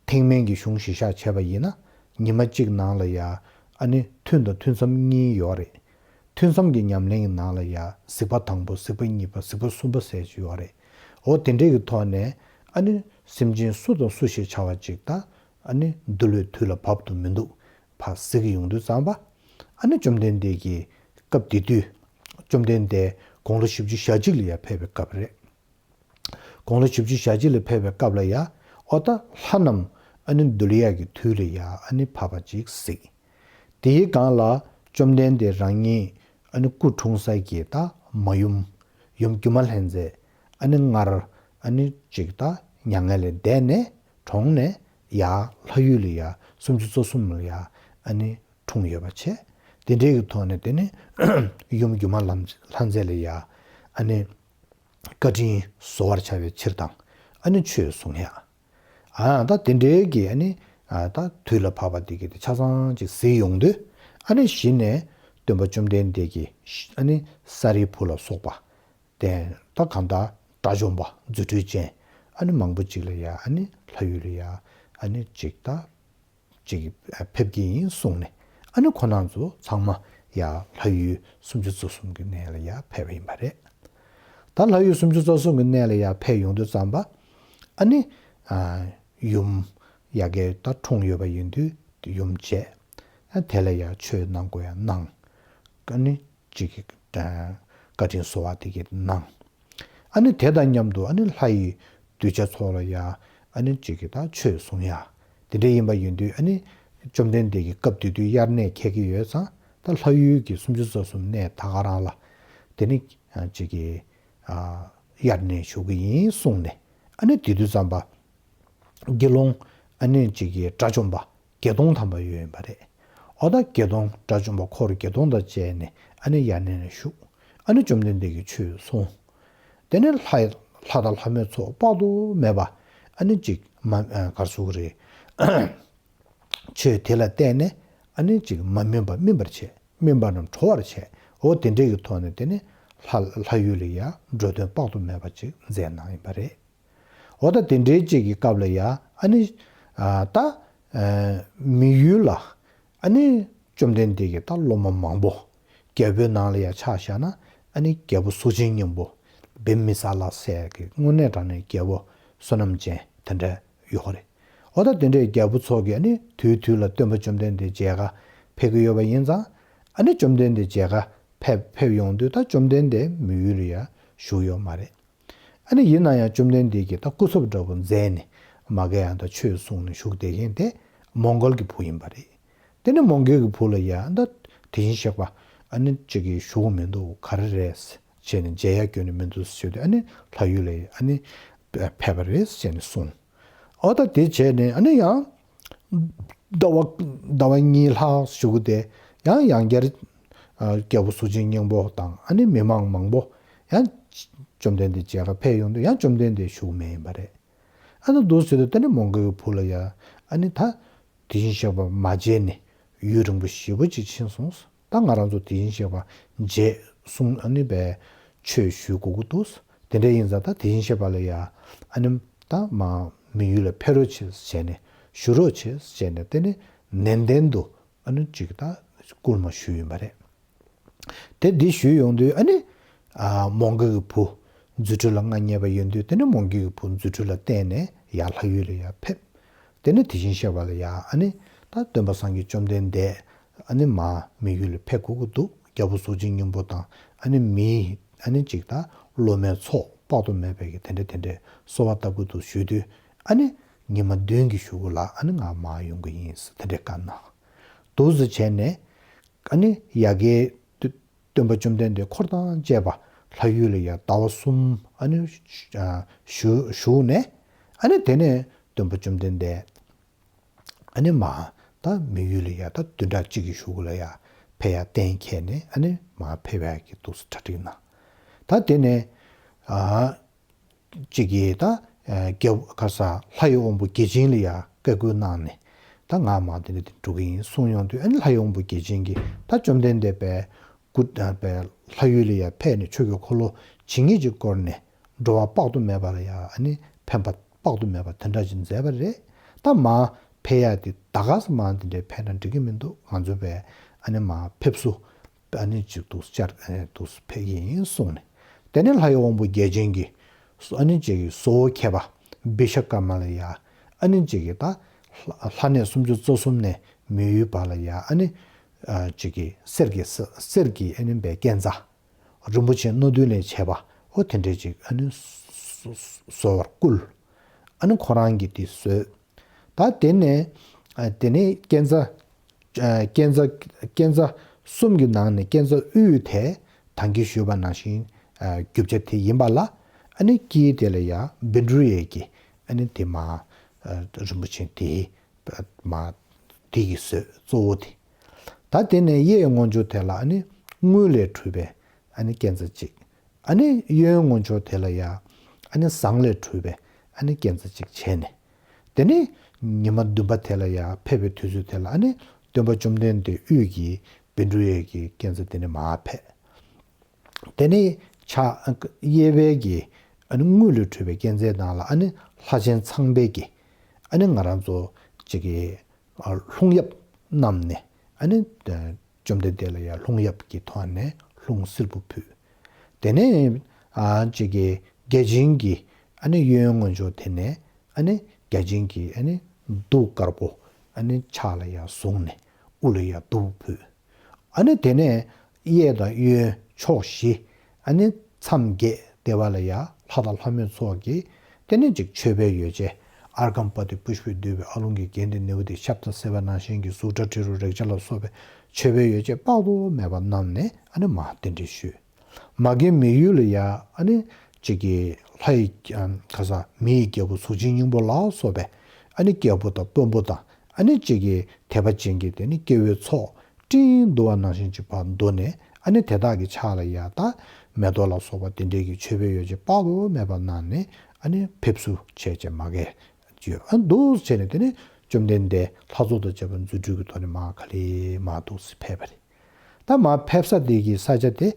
ཐེག་དམན་གྱི་གཞུང་གཞི་བཞག་བྱས་པ་ཡིན་ན། ཉི་མ་གཅིག་ནང་ལ་ཡ་ཨ་ནི་ཐུན་དང་ཐུན་མཚམས་གཉིས་ཡོད་རེད། ཐུན་མཚམས་ཀྱི་ཉམས་ལེན་གྱི་ནང་ལ་ཡ་གཟིགས་པ་དང་པོ་གཟིགས་པ་གཉིས་པ་གཟིགས་པ་གསུམ་པ་ཟེར་གྱི་ཡོད་རེད། འོ་དེ་འདྲས་ཀྱི་ཐོག་ནས་ཨ་ནི་སེམས་ཅན་སུ་དང་སུ་ཞེས་བྱ་བ་ཅིག་ད་ཨ་ནི་འདུལ་བའི་དུས་ལ་བབ་ཏུ་མི་འདུག་ཕར་གཟིགས་ཀྱི་ཡོང་དུས་ཙམ་པ། ཨ་ནི་བཅོམ་ལྡན་འདས་ཀྱིས་སྐབས་དེ་དུས་བཅོམ་ལྡན་འདས་དགུང་ལོ་བཞི་བཅུ་ཞེ་གཅིག་ལ་ཡ་ཕེབས་པའི་སྐབས་རེད། དགུང་ལོ་བཞི་བཅུ་ཞེ་གཅིག་ལ་ཕེབས་པའི་སྐབས་ལ་ཡ། ཨོ་ད་ལྷ་རྣམས་ཨ་ནི་འདུལ་ཡག་གི་དུས་ལ་ཡ་ཨ་ནི་བབ་པ་ཅིག་གཟིགས། དེའི་སྒང་ལ་བཅོམ་ལྡན་འདས་རང་ཉིད་ཨ་ནི་སྐུ་འཁྲུངས་ས་གི་ད་མ་ཡུམ། ཡུམ་སྒྱུ་མ་ལྷ་མཛེས་ཨ་ནི་སྔར་ཨ་ནི་ཅིག་ད་མྱ་ངན་ལས་འདས་ནས་གྲོངས་ནས་ཡ་ལྷ་ཡུལ་ལ་ཡ་སུམ་ཅུ་རྩ་གསུམ་ལ་ཡ་ཨ་ནི་འཁྲུངས་ཡོད་པ་བྱས། དེ་འདྲའི་གི་ཐོག་ནས་དེ་ནི་ཡུམ་སྒྱུ་མ་ལྷ་མཛེས་ལ་ཡ་ཨ་ནི་བཀའ་དྲིན་གསོ་བར་བྱ་བའི་ཕྱིར་དང་། ཨ་ནི་ཆོས་གསུང་ཡ། ཨ་ད་དེ་འདྲའི་གི་ཨ་ནི་ཨ་ད་དུས་ལ་བབ་པ་དེ་གི་དེ་ཆ་ཚང་ཅིག་གཟིགས་ཡོང་དུས། ཨ་ནི་གཞི་ནས་སྟོན་པ་བཅོམ་ལྡན་འདས་ཀྱིས་ཨ་ནི་ས་རིའི་བུ་ལ་སོགས་པ། དེ་ད་གང་ལྟར་དགྲ་བཅོམ་པ་རྫུ་འཕྲུལ་ཅན་ཨ་ནི་མང་པོ་ཅིག་ལ་ཡ་ཨ་ནི་ལྷ་ཡུལ་ལ་ཡ་ཨ་ནི་ཅིག་ད། ཅིག་ཕེབས་ཀྱི་ཡིན་གསུངས་ནས། ཨ་ནི་ཁོ་རང་ཚོ་ཚང་མ་ཡ་ལྷ་ཡུལ་སུམ་ཅུ་རྩ་གསུམ་གྱི་གནས་ལ་ཡ་ཕེབས་པ་ཡིན་པ་རེད། ད་ལྷ་ཡུལ་སུམ་ཅུ་རྩ་གསུམ་གྱི་གནས་ལ་ཡ་ཕེབས་ཡོང་དུས་ཙམ་པ། ཨ་ནི་ཨ་ཡུམ་ཡ་གི་ད་འཁྲུངས་ཡོད་པ་ཡིན་དུས་ཡུམ་བྱས། ཨ་དེ་ལ་ཡ་ཆོས་གནང་དགོས་ཡ་གནང་། ཨ་ནི་ཅིག་གི་བཀའ་དྲིན་གསོ་བ་དེ་གི་གནང་། ཨ་ནི་དེ་དང་མཉམ་དུ་ཨ་ནི་ལྷ་ཡི་གདུལ་བྱ་ཚོ་ལ་ཡ་ཨ་ནི་ཅིག་གི་ད་ཆོས་གསུང་ཡ། དེ་འདྲ་ཡིན་པ་ཡིན་དུས་ཨ་ནི་བཅོམ་ལྡན་འདས་ཀྱི་སྐབས་དེ་དུས་དབྱར་གནས་འཁེལ་གྱི་ཡོད་ཙང་། ད་ལྷ་ཡུལ་གྱི་སུམ་ཅུ་རྩ་གསུམ་གནས་ད་ག་རང་ལ་དེ་ནི་ཅིག་གི་ཨ་དབྱར་གནས་ཞུ་གི་ཡིན་གསུངས་ནས། ཨ་ནི་དེ་དུས་ཙམ་པ། དགེ་སློང་ཨ་ནི་གཅིག་གི་དགྲ་བཅོམ་པ་བརྒྱད་སྟོང་ཐམ་པ་ཡོད་ཡིན་པ་རེད། འོ་ད་བརྒྱད་སྟོང་དགྲ་བཅོམ་པ་འཁོར་བརྒྱད་སྟོང་དང་བཅས་ནས་ཨ་ནི་དབྱར་གནས་ནས་བཞུགས། ཨ་ནི་བཅོམ་ལྡན་འདས་ཀྱིས་ཆོས་གསུངས། དེ་ནས་ལྷ་ལྷ་དང་ལྷ་མོའི་ཚོགས་དཔག་ཏུ་མེད་པ་ཨ་ནི་གཅིག་མ་ག་རེ་ཟེར་དགོས་རེད། ཆོས་དེ་ལ་བརྟེན་ནས་ཨ་ནི་གཅིག་མ་སྨིན་པ་སྨིན་པར་བྱས། སྨིན་པ་རྣམས་གྲོལ་བར་བྱས། འོ་དེ་འདྲའི་གི་ཐོག་ནས་དེ་ནི་ལྷ་ལྷ་ཡུལ་ལ་ཡ་འགྲོ་དོན་དཔག་ཏུ་མེད་པ་ཅིག་མཛད་གནང་ཡིན་པ་རེད། འོ་ད་དེ་འདྲའི་ཅིག་གི་སྐབས་ལ་ཡ་ཨ་ནི་ཨ་ད་ཨ་མི་ཡུལ་ལ་ཨ་ནི་བཅོམ་ལྡན་འདས་ཀྱི་ད་སློབ་མ་མང་པོ། རྒྱལ་པོའི་ནང་ལ་ཡ་ཆ་བཞག་ན་ཨ་ནི་རྒྱལ་པོ་གཟུགས་ཅན་སྙིང་པོ་བིམ་བི་ས་ལ་ཟེར་གི་དངོས་གནས་དྲང་གནས་རྒྱལ་པོ་བསོད་ནམས་ཅན་དེ་འདྲ་ཡོད་རེད། འོ་ད་དེ་འདྲའི་རྒྱལ་པོ་ཚོ་གིས་ཨ་ནི་དུས་དུས་ལ་སྟོན་པ་བཅོམ་ལྡན་འདས་མཇལ་ཁ་ཕེབས་ཀྱི་ཡོད་པ་ཡིན་ཙང་། ཨ་ནི་བཅོམ་ལྡན་འདས་མཇལ་ཁ་ཕེབས་ཕེབས་ཡོང་དུས་ད་བཅོམ་ལྡན་འདས་མི་ཡུལ་ལ་ཡ་བཞུགས་ཡོད་མ་རེད། ཨ་ནི་ཡིན་ན་ཡང་བཅོམ་ལྡན་འདས་ཀྱིས་ད་སྐུ་ཚབ་འདྲ་པོ་མཛད་ནས་མ་གི་ཡང་ད་ཆོས་གསུངས་ནས་བཞུགས་བསྡད་མཁན་དེ་མོའུ་འགལ་གྱི་བུ་ཡིན་པ་རེད། དེ་ནས་མོའུ་འགལ་གྱི་བུ་ལ་ཡང་ད་དེ་བཞིན་གཤེགས་པ་ཨ་ནི་གཅིག་གིས་བཞུགས་མི་འདུག་ག་རེ་རེད་ཟེར་ནས་མཇལ་ཡ་སྐྱོན་ནི་མི་འདུག་ཟེར་དུས། ཨ་ནི་ལྷ་ཡུལ་ལ་ཨ་ནི་ཕེབས་པ་རེད་ཟེར་ནས་གསུངས། འོ་ད་དེ་བྱས་ནས་ཨ་ནི་ཡང་ཟླ་བ་ཟླ་བ་གཉིས་ལྷག་བཞུགས་ཏེ། ཡང་ཡང་བསྐྱར་ཨ་རྒྱལ་པོ་གཟུགས་ཅན་སྙིང་པོ་དང་ཨ་ནི་མི་མང་མང་པོ་ཡང་བཅོམ་ལྡན་འདས་མཇལ་ཁ་ཕེབས་ཡོང་དུས། ཡང་བཅོམ་ལྡན་འདས་བཞུགས་མེད་ཡིན་པ་རེད། ཨ་ནི་འདུག་ཟེར་དུས་དེ་ནས་མོའུ་འགལ་གྱི་བུ་ལ་ཡ་ཨ་ནི་ད་དེ་བཞིན་གཤེགས་པ་མ་མཇལ་ནས་ཡུན་རིང་པོ་ཞེ་པོ་ཅིག་ཕྱིན་སོང་། ད་ང་རང་ཚོ་དེ་བཞིན་གཤེགས་པ་མཇལ་གསུང་ཨ་ནི་བས་ཆོས་ཞུ་དགོས་ཀྱི་འདུག་དེ་འདྲ་ཡིན་ཙང་ད་དེ་བཞིན་གཤེགས་པ་ལ་ཡ་ཨ་ནི་ད་མ་མི་ཡུལ་ལ་ཕེབས་རོགས་བྱེད་ཟེར་ནས། བཞུགས་རོགས་བྱེད་ཟེར་ནས་དེ་ནི་ནན་ཏན་དུ་ཨ་ནི་ཅིག་ད་སྐུལ་མ་ཞུས་ཡིན་པ་རེད། དེ་འདི་ཞུས་ཡོང་དུས་ཨ་ནི་ཨ་མོའུ་འགལ་གྱི་བུ་རྫུ་འཕྲུལ་ལ་མངའ་བརྙེས་པ་ཡིན་དུས། དེ་ནི་མོའུ་འགལ་གྱི་བུ་རྫུ་འཕྲུལ་ལ་བརྟེན་ནས་ཡར་ལྷ་ཡུལ་ལ་ཡར་ཕེབས། དེ་ནི་དེ་བཞིན་གཤེགས་པ་ལ་ཡ་ཨ་ནི་ད་སྟོན་པ་སངས་རྒྱས་བཅོམ་ལྡན་འདས་ཨ་ནི་མར་མི་ཡུལ་ལ་ཕེབས་དགོས་ཀྱི་འདུག་རྒྱལ་པོ་གཟུགས་ཅན་སྙིང་པོ་དང་ཨ་ནི་མིའི་ཨ་ནི་ཅིག་ད་སློབ་མའི་ཚོགས་དཔག་ཏུ་མེད་པའི་གི་དེ་འདྲ་དེ་འདྲའི་གསོལ་བ་ལྟ་བུ་དུ་ཞུས་དུས། ཨ་ནི་ཉི་མ་བདུན་གྱི་གཞུག་གུ་ལ་ཨ་ནི་ང་མར་ཡོང་གི་ཡིན་ཟེར་དེ་འདྲའི་བཀའ་གནང་། འདུག་སེ་བྱས་ནས་ཨ་ནི་ཡ་གིའི་སྟོན་པ་བཅོམ་ལྡན་འདས་འཁོར་དང་བཅས་པ་ལྷ་ཡུལ་ལ་ཡ་ཟླ་བ་གསུམ་ཨ་ནི་བཞུགས་བཞུགས་ནས། ཨ་ནི་དེ་ནས་སྟོན་པ་བཅོམ་ལྡན་འདས་ཨ་ནི་མར་ད་མི་ཡུལ་ལ་ཡ་ད་བདུན་ཕྲག་གཅིག་གི་གཞུག་གུ་ལ་ཡ་ཕེབས་ཡ་གཏན་འཁེལ་ནས་ཨ་ནི་མར་ཕེབས་ཡ་གི་འདུག་སེ་གྲ་སྒྲིག་གནང་། ད་དེ་ནས་ཨ་གཅིག་གིས་ད་རྒྱལ་ཁ་ས་ལྷ་ཡི་དབང་པོ་བརྒྱ་བྱིན་ལ་ཡ་བཀའ་བཀོད་གནང་ནས། ད་ང་མར་དེ་འདྲ་དེ་འགྲོ་གི་ཡིན་གསུངས་ཡོང་དུས། ཨ་ནི་ལྷ་ཡི་དབང་པོ་བརྒྱ་བྱིན་གྱིས་ད་བཅོམ་ལྡན་འདས་པའི་སྐུ་པའི་ལྷ་ཡུལ་ལ་ཡ་ཕེབས་ནས་ཆོས་ཀྱི་འཁོར་ལོ་ཇི་སྙེད་ཅིག་བསྐོར་ནས་འགྲོ་བ་དཔག་ཏུ་མེད་པ་ལ་ཡ་ཨ་ནི་ཕན་པ་དཔག་ཏུ་མེད་པ་དེ་འདྲ་ཅིག་མཛད་པ་རེད། ད་མར་ཕེབས་ཡ་དེ་ད་ག་སེ་མར་དེ་འདྲའི་ཕེབས་ན་འགྲིག་གི་མི་འདུག་ང་ཚོ་བས་ཨ་ནི་མར་ཕེབས་བསུ་ཨ་ནི་ཅིག་འདུག་བཅར་ཨ་ནི་འདུག་ཕེབས་ཀྱི་ཡིན་གསུངས་ནས། དེ་ནས་ལྷ་ཡི་དབང་པོ་བརྒྱ་བྱིན་གྱིས་ཨ་ནི་ཅིག་གི་བཟོ་བོ་མཁས་པ་བི་ཤ་ཀརྨ་ལ་ཡ་ཨ་ནི་ཅིག་གི་ད་ལྷ་གནས་སུམ་ཅུ་རྩ་གསུམ་ནས་མི་ཡུལ་བར་ལ་ཡ་ཨ་ནི་ཅིག་གི་གསེར་གྱི་གསེར་གྱི་ཨ་ནི་བའི་སྐས་འཛེག་རིན་པོ་ཆེ་སྣ་བདུན་ལས་བྱས་པ་འོ་དེ་འདྲས་ཅིག་ཨ་ནི་བཟོ་བར་བསྐུལ། ཨ་ནི་ཁོ་རང་གིས་དེ་བཟོས། ད་དེ་ནས་ཨ་དེ་ནས་སྐས་འཛེག་ཨ་སྐས་འཛེག་སྐས་འཛེག་གསུམ་གྱི་ནང་ནས་སྐས་འཛེག་དབུས་དེ་ད་གིན་ཞུས་པ་ནང་བཞིན་ཨ་རྒྱུ་ཆ་དེ་ཡིན་པ་ལ། ཨ་ནི་དཀྱིལ་དེ་ལ་ཡ་བཻ་ཌཱུརྱ་གི་ཨ་ནི་དེ་མར་ཨ་རིན་པོ་ཆེ་དེ་མར་དེ་གིས་བཟོས་གཙོ་བོ་དེ། ད་དེ་ནས་གཡས་ངོས་ཕྱོགས་དེ་ལ་ཨ་ནི་དངུལ་ལས་གྲུབ་པའི་ཨ་ནི་སྐས་འཛེག་གཅིག་ཨ་ནི་གཡོན་ངོས་ཕྱོགས་དེ་ལ་ཡ་ཨ་ནི་ཟངས་ལས་གྲུབ་པའི་ཨ་ནི་སྐས་འཛེག་གཅིག་བྱས་ནས། དེ་ནས་ཉི་མ་བདུན་པ་དེ་ལ་ཡ་ཕེབས་པའི་དུས་ཚོད་དེ་ལ་ཨ་ནི་སྟོན་པ་བཅོམ་ལྡན་འདས་དབུས་ཀྱི་བཻ་ཌཱུརྱ་གི་སྐས་འཛེག་དེ་ནས་མར་ཕེབས། དེ་ནས་ཕྱག་གཡས་པའི་གི་ཨ་ནི་དངུལ་ལས་གྲུབ་པའི་སྐས་འཛེག་ནང་ལ་ཨ་ནི་ལྷ་ཆེན་ཚངས་པས་ཀྱི་ཨ་ནི་ང་རང་ཚོ་གཅིག་གི་ཨ་རླུང་གཡབ་བསྣམས་ནས་ཨ་ནི་བཅོམ་ལྡན་འདས་ལ་ཡ་རླུང་གཡབ་ཀྱི་ཐོག་ནས་རླུང་བསིལ་པོ་ཕུལ། དེ་ནས་ཨ་གཅིག་གི་བརྒྱ་བྱིན་གྱི་ཨ་ནི་གཡོན་ངོས་ཕྱོགས་དེ་ནས་ཨ་ནི་བརྒྱ་བྱིན་གྱི་ཨ་ནི་གདུགས་དཀར་པོ་ཨ་ནི་ཕྱག་ལ་ཡ་བཟུང་ནས་དབུ་ལ་ཡ་གདུགས་ཕུལ། ཨ་ནི་དེ་ནས་གཡས་དང་གཡོན་ཕྱོགས་བཞི་ཨ་ནི་མཚམས་བརྒྱད་དེ་བ་ལ་ཡ་ལྷ་དང་ལྷ་མོའི་ཚོགས་ཀྱིས་དེ་ནས་ཅིག་མཆོད་པའི་ཡོ་བྱད། ཨརྒྷཾ་པྲ་ཏི་པུཥྤེ་བསྡུས་པའི་ཨ་ལོང་གི་རྒྱན་ཏེ་ནཻ་ཝི་དྱ་ཤབྡ་ཟེར་བ་ནང་བཞིན་གྱི་གཟུགས་སྒྲ་དྲི་རོ་རེག་བྱ་ལ་སོགས་པའི་མཆོད་པའི་ཡོ་བྱད་དཔག་ཏུ་མེད་པ་བསྣམས་ནས་ཨ་ནི་མར་གདན་འདྲེན་ཞུས། མ་གི་མི་ཡུལ་ལ་ཡ་ཨ་ནི་གཅིག་གི་ལྷ་ཡི་ཁ་ས་མི་ཡི་རྒྱལ་པོ་གཟུགས་ཅན་སྙིང་པོ་ལ་སོགས་པའི་ཨ་ནི་རྒྱལ་པོ་དང་དཔོན་པོ་དང་ཨ་ནི་གཅིག་གི་དད་པ་ཅན་གྱི་དེ་ནི་སྐྱེ་བོའི་ཚོགས་སྤྲིན་འདུ་བ་ནང་བཞིན་གཅིག་ཕར་འདུ་ནས་ཨ་ནི་དེ་དག་གི་ཕྱག་ལ་ཡ་ད་མེ་ཏོག་ལ་སོགས་པ་དེ་འདྲའི་གི་མཆོད་པའི་ཡོ་བྱད་དཔག་ཏུ་མེད་པ་གནང་ནས་ཨ་ནི་ཕེབས་བསུ་བྱས་བྱས་མ་གི་ཡོད། ཨ་འདུག་བྱས་ནས་དེ་ནི་བཅོམ་ལྡན་འདས་ལྷ་ཚོགས་དང་བཅས་པ་རྫུ་འཕྲུལ་གྱི་ཐོག་ནས་མར་ག་ལེ་མར་འདུག་སེ་ཕེབས་པ་རེད། ད་མར་ཕེབས་ས་དེ་གི་ས་ཆ་དེ་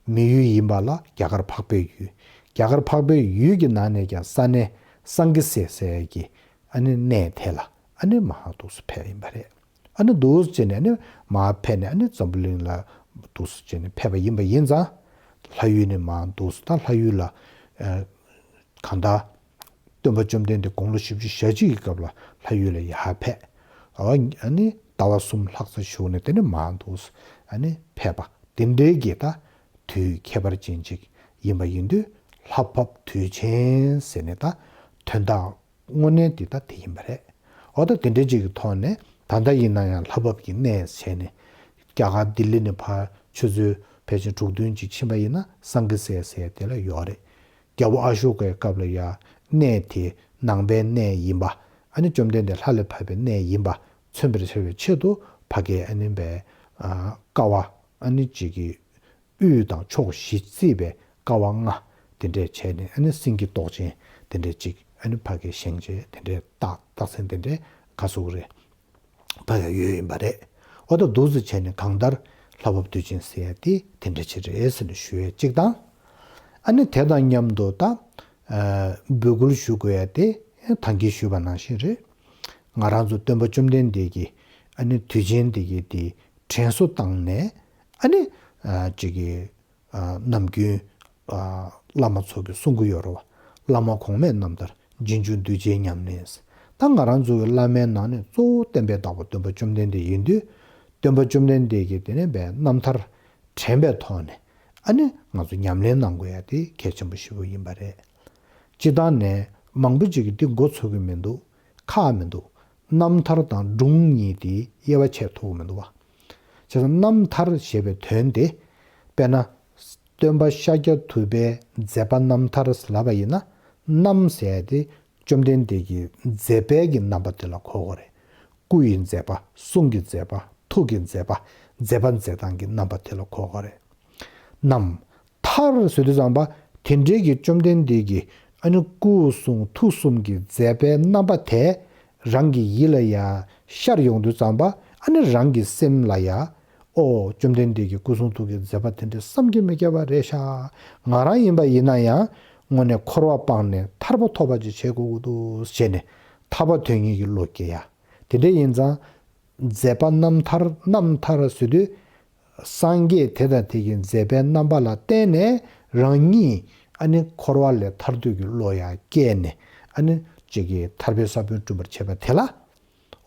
མི་ཡུལ་ཡིན་པ་ལ་རྒྱ་གར་འཕགས་པའི་ཡུལ། རྒྱ་གར་འཕགས་པའི་ཡུལ་གྱི་ནང་ནས་ཀྱང་ས་གནས་སཾ་ཀི་སེ་ཟེར་ཡ་གི་ཨ་ནི་གནས་དེ་ལ་ཨ་ནི་མར་འདུག་སེ་ཕེབས་ཡིན་པ་རེད། ཨ་ནི་འདུག་སེ་བྱས་ནས་ཨ་ནི་མར་ཕེབས་ནས་ཨ་ནི་འཛམ་བུ་གླིང་ལ་འདུག་སེ་བྱས་ནས་ཕེབས་པ་ཡིན་པ་ཡིན་ཙང་། ལྷ་ཡུལ་ནས་མར་འདུག་སེ་ད་ལྷ་ཡུལ་ལ་ཨ་གང་ལྟར་སྟོན་པ་བཅོམ་ལྡན་འདས་དགུང་ལོ་བཞི་བཅུ་ཞེ་གཅིག་གི་སྐབས་ལ་ལྷ་ཡུལ་ལ་ཡར་ཕེབས། ཨ་ནི་ཟླ་བ་གསུམ་ལྷག་ཙམ་བཞུགས་ནས་དེ་ནས་མར་འདུག་ཨ་ནི་ཕེབས་པ་དེ་འདྲའི་གི་ད་དུས་ཁྱད་པར་ཅན་ཅིག་ཡིན་པ་ཡིན་དུས་ལྷ་བབས་དུས་ཆེན་ཟེར་ནས་ད་དོན་དག་དངོས་གནས་འདི་ད་དེ་ཡིན་པ་རེད། འོ་ད་དེ་འདྲའི་ཅིག་གི་ཐོག་ནས་ད་ལྟ་ཡིན་ན་ཡང་ལྷ་བབས་ཀྱི་གནས་བྱས་ནས་རྒྱ་གར་ལྡི་ལི་ནས་ཕར་ཆུ་ཚོད་ཕལ་ཆེར་དྲུག་བདུན་ཅིག་ཕྱིན་པ་ཡིན་ན་སཾ་ཀི་སེ་ཟེར་དེ་ལ་ཡོད་རེད། རྒྱལ་པོ་ཨ་ཤོ་ཀའི་སྐབས་ལ་ཡ་གནས་དེ་ནང་པའི་གནས་ཡིན་པ། ཨ་ནི་བཅོམ་ལྡན་འདས་ལྷ་ལས་བབས་པའི་གནས་ཡིན་པ་མཚོན་པར་བྱ་བའི་ཆེད་དུ་ཕ་གའི་ཨ་ནི་བའི་ཀ་བ་ཨ་ནི་གཅིག་གི་དབུས་དང་ཕྱོགས་བཞི་བརྩིས་པའི་ཀ་བ་ལྔ་དེ་འདྲས་བྱས་ནས་ཨ་ནི་སེང་གེ་མདོག་ཅན་དེ་འདྲས་གཅིག་ཨ་ནི་ཕ་གའི་བཞེངས་བྱས་དེ་འདྲས་རྟགས་རྟགས་མཚན་དེ་འདྲས་ག་ཟེར་དགོས་རེད། ཕ་ག་ཡོད་ཡིན་པ་རེད། འོ་ད་འདུག་སེ་བྱས་ནས་གང་ལྟར་ལྷ་བབས་དུས་ཆེན་ཟེར་ཡ་དེ་དེ་འདྲ་ཅིག་རེད་ཟེར་ནས་ཞུ་ཡ་གཅིག་དང་། ཨ་ནི་དེ་དང་མཉམ་དུ་ད་ཨ་འབོད་སྐུལ་ཞུ་དགོས་ཡ་དེ་ད་གིན་ཞུས་པ་ནང་བཞིན་རེད། ང་རང་ཚོ་སྟོན་པ་བཅོམ་ལྡན་འདས་ཀྱི་ཨ་ནི་དུས་ཆེན་དེ་གི་དེ་དྲན་གསོ་བཏང་ནས་ཨ་ནི་ཨ་གཅིག་གི་ཨ་ནམ་རྒྱུན་ཨ་བླ་མ་ཚོ་གིས་གསུང་གི་ཡོད་རེད་བ། བླ་མ་གོང་མའི་རྣམ་ཐར་རྗེས་འཇུག་གདུལ་བྱའི་ཉམས་ལེན། ད་ང་རང་ཚོ་གི་བླ་མའི་ནང་ནས་གཙོ་བོ་བསྟན་པའི་བདག་པོ་སྟོན་པ་བཅོམ་ལྡན་འདས་ཡིན་དུས། སྟོན་པ་བཅོམ་ལྡན་འདས་ཀྱི་དེ་ནས་བའི་རྣམ་ཐར་ དྲན་པའི་ཐོག་ནས་ཨ་ནི་ང་ཚོ་ཉམས་ལེན་གནང་དགོས་ཡ་དེ་གལ་ཆེན་པོ་ཞེ་པོ་ཡིན་པ་རེད། སྤྱིར་བཏང་ནས་མང་པོ་ཅིག་གིས་འདི་མགོ་ཚོད་ཀྱི་མི་འདུག་ཁག་མི་འདུག་རྣམ་ཐར་དང་སྒྲུང་གཉིས་དེ་དབྱེ་བ་ཕྱེ་ཐུབ་ཀྱི་མི་འདུག་བ། བྱས་ཙང་རྣམ་ཐར་ཞེས་པའི་དོན་དེ། དཔེར་ན། སྟོན་པ་ཤཱཀྱ་ཐུབ་པའི་མཛད་པ་རྣམ་ཐར་ལབ་པ་ཡིན་ན། རྣམ་ཟེར་ཡ་དེ་བཅོམ་ལྡན་འདས་ཀྱི་མཛད་པའི་གི་རྣམ་པ་དེ་ལ་གོ་དགོས་རེད། སྐུ་ཡི་མཛད་པ། གསུང་གི་མཛད་པ། ཐུགས་ཀྱི་མཛད་པ། མཛད་པ་མཛད་སྟངས་ཀྱི་རྣམ་པ་དེ་ལ་གོ་དགོས་རེད། རྣམ་ཐར་ཟེར་དུས་ཙམ་པ་དེ་འདྲའི་གི་བཅོམ་ལྡན་འདས་ཀྱི་ཨ་ནི་སྐུ་གསུང་ཐུགས་གསུམ་གྱི་མཛད་པའི་རྣམ་པ་དེ་རང་གི་ཡིད་ལ་ཡ་ཤར་ཡོང་དུས་ཙམ་པ་ཨ་ནི་རང་གི་སེམས་ལ་ཡ། ཨོ་བཅོམ་ལྡན་འདས་ཀྱི་སྐུ་གསུང་ཐུགས་ཀྱི་མཛད་པ་དེ་འདྲ་བསམ་གྱིས་མི་ཁྱབ་པ་རེད་ཤག་ང་རང་ཡིན་པ་ཡིན་ན་ཡང་དངོས་གནས་འཁོར་བ་སྤངས་ནས་ཐར་པ་ཐོབ་པ་ཅིག་བྱེད་དགོས་ཀྱི་འདུག་ཟེར་ནས་ཐར་པ་དོན་གཉེར་གྱི་བློ་སྐྱེ་ཡ། དེ་འདྲ་ཡིན་ཙང་། མཛད་པ་རྣམ་ཐར་རྣམ་ཐར་ཟེར་དུས། སངས་རྒྱས་དེ་དང་དེ་གི་མཛད་པའི་རྣམ་པ་ལ་བརྟེན་ནས་རང་ཉིད་ཨ་ནི་འཁོར་བ་ལས་ཐར་འདོད་ཀྱི་བློ་ཡང་སྐྱེས་ནས་ཨ་ནི་གཅིག་གིས་ཐར་པའི་ས་བོན་བསྐྲུན་པར་བྱེད་པ་དེ་ལ།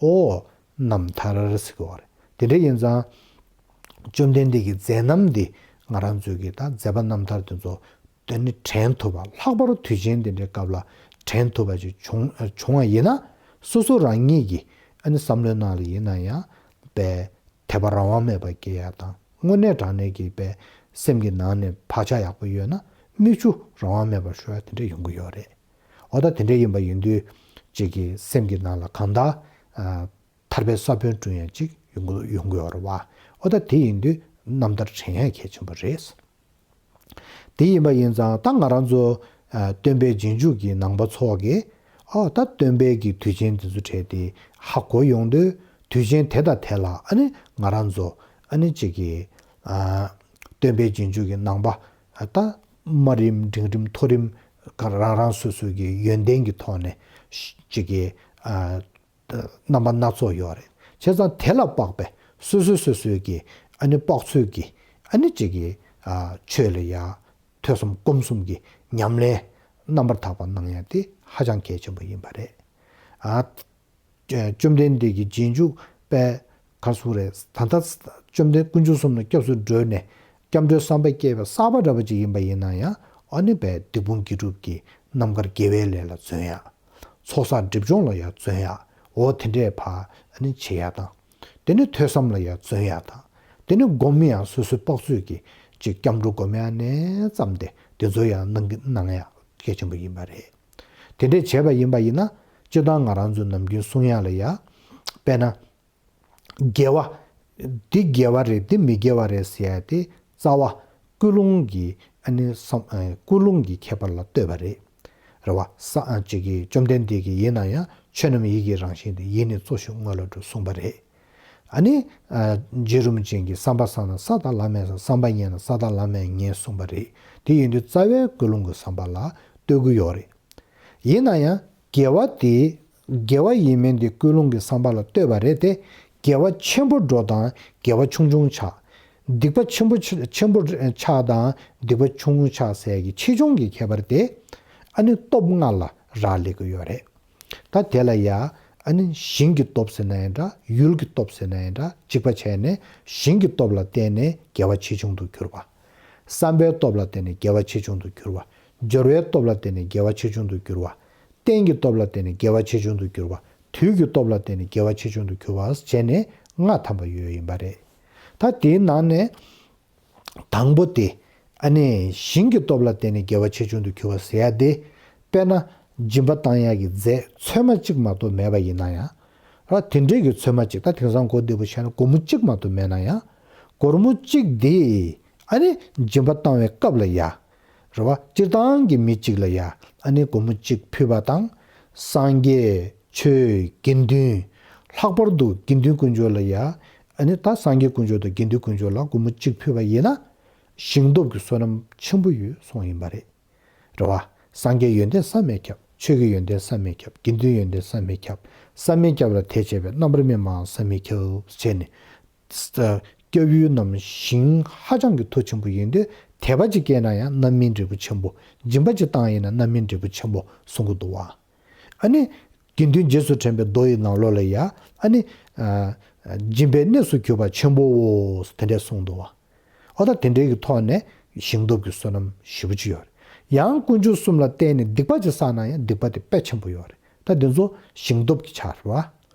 ཨོ། རྣམ་ཐར་ཟེར་གི་བ་རེད། དེ་འདྲ་ཡིན་ཙང་། བཅོམ་ལྡན་འདས་ཀྱི་མཛད་རྣམ་འདི་ང་རང་ཚོའི་གི་ད་མཛད་པ་རྣམ་ཐར་དེ་ཚོ་དེ་ནི་དྲན་ཐུབ་པ་ལྷག་པར་དུས་ཆེན་དེ་འདྲའི་སྐབས་ལ་དྲན་ཐུབ་པ་ཅིག་བྱུང་བྱུང་བ་ཡིན་ན། སོ་སོ་རང་ཉིད་ཀྱི་ཨ་ནི་བསམ་བློའི་ནང་ལ་ཡིན་ན་ཡང་པའི་དད་པ་རང་དབང་མེད་པར་སྐྱེ་ཡ་དང་དངོས་གནས་དྲང་གནས་ཀྱི་པའི་སེམས་ཀྱི་ནང་ནས་བག་ཆགས་ཡག་པོ་ཡོད་ན་མིག་ཆུ་རང་དབང་མེད་པར་ཤོར་ཡ་དེ་འདྲ་ཡོང་གི་ཡོད་རེད། འོ་ད་དེ་འདྲ་ཡིན་པ་ཡིན་དུས་ཅིག་གི་སེམས་ཀྱི་ནང་ལ་གང་ལྟར། ཐར་པའི་ས་བོན་བསྐྲུན་ཡ་ཅིག་ཡོང་གི་ཡོང་གི་ཡོད་རེད་བ། འོ་ད་དེ་ཡིན་དུས་རྣམ་ཐར་དྲན་ཡ་གལ་ཆེན་པོ་རེད། དེ་ཡིན་པ་ཡིན་ཙང་ད་ང་རང་ཚོ་ཨ་སྟོན་པའི་རྗེས་འཇུག་གི་ནང་པ་ཚོ་གིས་ཨོ་ད་སྟོན་པའི་གི་དུས་ཆེན་དེ་ཚོ་གྲས་དེ་ཧ་གོ་ཡོང་དུས་དུས་ཆེན་དེ་དང་དེ་ལ་ཨ་ནི་ང་རང་ཚོ་ཨ་ནི་གཅིག་གི་ཨ་སྟོན་པའི་རྗེས་འཇུག་གི་ནང་པ་ཨ་ད་དམའ་རིམ་འབྲིང་རིམ་མཐོ་རིམ་ག་རང་རང་སོ་སོའི་གི་ཡོན་ཏན་གྱི་ཐོག་ནས་གཅིག་གི་ཨ། རྣམ་པ་སྣ་ཚོགས་ཡོད་རེད། བྱས་ཙང་དེ་ལ་དཔག་པའི་སོ་སོ་སོ་སོའི་གི་ཨ་ནི་དཔག་ཚོད་ཀྱི་ཨ་ནི་གཅིག་གི་ཨ་ཆོས་ལ་ཡ་ཐོས་བསམ་སྒོམ་གསུམ་གྱི་ཉམས་ལེན་རྣམ་པར་དག་པ་གནང་ཡ་དེ་ཧ་ཅང་གལ་ཆེན་པོ་ཡིན་པ་རེད། ཨ་བཅོམ་ལྡན་འདས་ཀྱི་རྗེས་འཇུག་པས་ག་སུ་རེད་ད་ལྟ་བཅོམ་ལྡན་དཀོན་མཆོག་གསུམ་ལ་སྐྱབས་སུ་འགྲོ་ནས། སྐྱབས་འགྲོའི་བསམ་པ་སྐྱེས་པའི་བསགས་པ་འདྲ་པོ་ཅིག་ཡིན་པ་ཡིན་ན་ཡང་ཨ་ནི་བས་སྡིག་སྤོང་དགེ་སྒྲུབ་ཀྱི་རྣམ་དཀར་དགེ་བའི་ལས་ལ་བརྩོན་ཡ། ཚོགས་བསགས་སྒྲིབ་སྦྱོང་ལ་ཡང་བརྩོན་ཡ། འོ་དེ་འདྲས་ཕར་ཨ་ནི་བྱེད་ཡ་དང་། དེ་ནི་ཐོས་བསམ་ལ་ཡང་བརྩོན་ཡ་དང་། དེ་ནི་སྒོམ་ཡང་སོ་སོའི་དཔག་ཚོད་ཀྱི་ཅིག་སྐྱབས་འགྲོ་སྒོམ་ཡ་ནས་བརྩམས་ཏེ་དེ་ཚོ་ཡང་གནང་གི་གནང་ཡ་གལ་ཆེན་པོ་ཡིན་པ་རེད། དེ་འདྲས་བྱས་པ་ཡིན་པ་ཡིན་ན་སྤྱིར་བཏང་ང་རང་ཚོའི་ནམ་རྒྱུན་གསུང་ཡ་ལ་ཡ། དཔེར་ན། དགེ་བ། འདི་དགེ་བ་རེད་འདི་མི་དགེ་བ་རེད་ཟེར་ཡ་དེ་རྩ་བ་ཀུན་སློང་གི་ཨ་ནི་བསམ་ཨ་ཀུན་སློང་གི་ཁྱད་པར་ལ་ལྟོས་པ་རེད། རེད་བ། ས་ཨ་ཅིག་གིས་བཅོམ་ལྡན་འདས་ཀྱིས་ཡིན་ན་ཡང་ཆོས་རྣམས་ཡིད་ཀྱི་རང་བཞིན་ཏེ་ཡིད་ནི་གཙོ་ཞིང་དངོས་ལ་གྲུབ་གསུངས་པ་རེད། ཨ་ནི། ཨ་རྗེ་རིན་པོ་ཆེ་གིས་བསམ་པ་བསམ་ན་ས་དང་ལམ་མེད་ས། བསམ་པ་ངན་ན་ས་དང་ལམ་མེད་ངན་གསུངས་པ་རེད། དེ་ཡིན་དུས་རྩ་བའི་ཀུན་སློང་གི་བསམ་པ་ལ་ལྟོས་ཀྱི་ཡོད་རེད། ཡིན་ན་ཡང་དགེ་བ་དེ་དགེ་བ་ཡིན་མིན་དེ་ཀུན་སློང་གི་བསམ་པ་ལ་ལྟོས་པ་རེད་དེ། དགེ་བ་ཆེན་པོ་འགྲོ་དང་དགེ་བ་ཆུང་ཆུང་ཆགས། སྡིག་པ་ཆེན་པོ་ཆེ་ཆེན་པོ་ཆགས་དང་སྡིག་པ་ཆུང་ཆུང་ཆགས་ཟེར་གྱི་ཆེ་ཆུང་གི་ཁྱད་པར་དེ་ཨ་ནི་སྟོབས་ལྔ་ལ་རག་ལས་ཀྱི་ཡོད་རེད། ད་དེ་ལ་ཡ་ཨ་ནི་ཞིང་གི་སྟོབས་ཟེར་ན་ཡང་འདྲ་ཡུལ་གྱི་སྟོབས་ཟེར་ན་ཡང་འདྲ་གཅིག་པ་བྱས་ནས་ཞིང་གི་སྟོབས་ལ་བརྟེན་ནས་དགེ་བ་ཆེ་ཆུང་དུ་གྱུར་པ། བསམ་པའི་སྟོབས་ལ་བརྟེན་ནས་དགེ་བ་ཆེ་ཆུང་དུ་གྱུར་པ། སྦྱོར་བའི་སྟོབས་ལ་བརྟེན་ནས་དགེ་བ་ཆེ་ཆུང་དུ་གྱུར་པ། རྟེན་གྱི་སྟོབས་ལ་བརྟེན་ནས་དགེ་བ་ཆེ་ཆུང་དུ་གྱུར་པ། དུས་ཀྱི་སྟོབས་ལ་བརྟེན་ནས་དགེ་བ་ཆེ་ཆུང་དུ་གྱུར་པ་བྱས་ནས་ལྔ་ཐམ་པ་ཡོད་ཡིན་པ་རེད། ད་དེའི་ནང་ནས་དང་པོ་དེ་ཨ་ནི་ཞིང་གི་སྟོབས་ལ་བརྟེན་ནས་དགེ་བ་ཆེ་ཆུང་དུ་གྱུར་པ་ཟེར་ཡ་དེ། དཔེར་ན་སྦྱིན་པ་བཏང་ཡ་གི་རྫས་ཚོད་མ་གཅིག་མ་གཏོགས་མེད་པ་ཡིན་ན་ཡང་། ར་དེ་འདྲས་ཀྱི་ཚོད་མ་གཅིག་ད་དེང་སང་གོ་བདེ་པོ་བཤད་ན་སྒོར་མོ་གཅིག་མ་གཏོགས་མེད་ན་ཡང་། སྒོར་མོ་གཅིག་དེ་ཨ་ནི་སྦྱིན་པ་བཏང་བའི་སྐབས་ལ་ཡ། རེད་བ། སྤྱིར་བཏང་གི་མི་གཅིག་ལ་ཡ་ཨ་ནི་སྒོར་མོ་གཅིག་ཕུལ་བ་དང་། སངས་རྒྱས་ཆོས་དགེ་འདུན། ལྷག་པར་དུ་དགེ་འདུན་དཀོན་མཆོག་ལ་ཡ་ཨ་ནི་ད་སངས་རྒྱས་དཀོན་མཆོག་དང་དགེ་འདུན་དཀོན་མཆོག་ལ་སྒོར་མོ་གཅིག་ཕུལ་བ་ཡིན་ན། ཞིང་སྟོབས་ཀྱི་བསོད་ནམས་ཆེན་པོ་ཡོད་གསུངས་ཡིན་པ་རེད། རེད་བ། སངས་རྒྱས་ཡོན་ཏན་བསམ་མེད་ཁྱབ། ཆོས་ཀྱི་ཡོན་ཏན་བསམ་མེད་ཁྱབ། དགེ་འདུན་ཡོན་ཏན་བསམ་མེད་ཁྱབ། བསམ་མེད་ཁྱབ་ལ་དད་བྱས་པའི་རྣམ་པར་སྨིན་པའང་བསམ་མེད་ཁྱབ་བྱས་ནས། སྐྱབས་ཡུལ་རྣམས་ཞིང་ཧ་ཅང་གི་མཐོ་ཆེན་པོ་ཡིན་དུས་དད་པ་ཅིག་སྐྱེས་ན་ཡང་རྣམ་སྨིན་འབྲས་བུ་ཆེན་པོ། སྦྱིན་པ་ཅིག་བཏང་ཡིན་ན་རྣམ་སྨིན་འབྲས་བུ་ཆེན་པོ་གསུང་གི་འདུག་བ། ཨ་ནི། དགེ་འདུན་རྗེས་སུ་དྲན་པའི་མདོ་ཡི་ནང་ལོགས་ལ་ཡ་ཨ་ནི། སྦྱིན་པའི་གནས་སུ་གྱུར་པ་ཆེན་པོའོ་དེ་འདྲས་གསུངས་འདུག་བ། ཨོ་ད་དེ་འདྲའི་གི་ཐོག་ནས་ཞིང་སྟོབས་ཀྱི་བསོད་ནམས་ཞེ་པོ་ཅིག་ཡོད་རེད། ཡང་དཀོན་མཆོག་གསུམ་ལ་བརྟེན་ནས་སྡིག་པ་ཅིག་བསགས་ན་ཡང་སྡིག་པ་དེ་དཔེ་ཆེན་པོ་ཡོད་རེད། ད་དེ་ཚོ་ཞིང་སྟོབས་ཀྱི་ཆ་རེད་བ།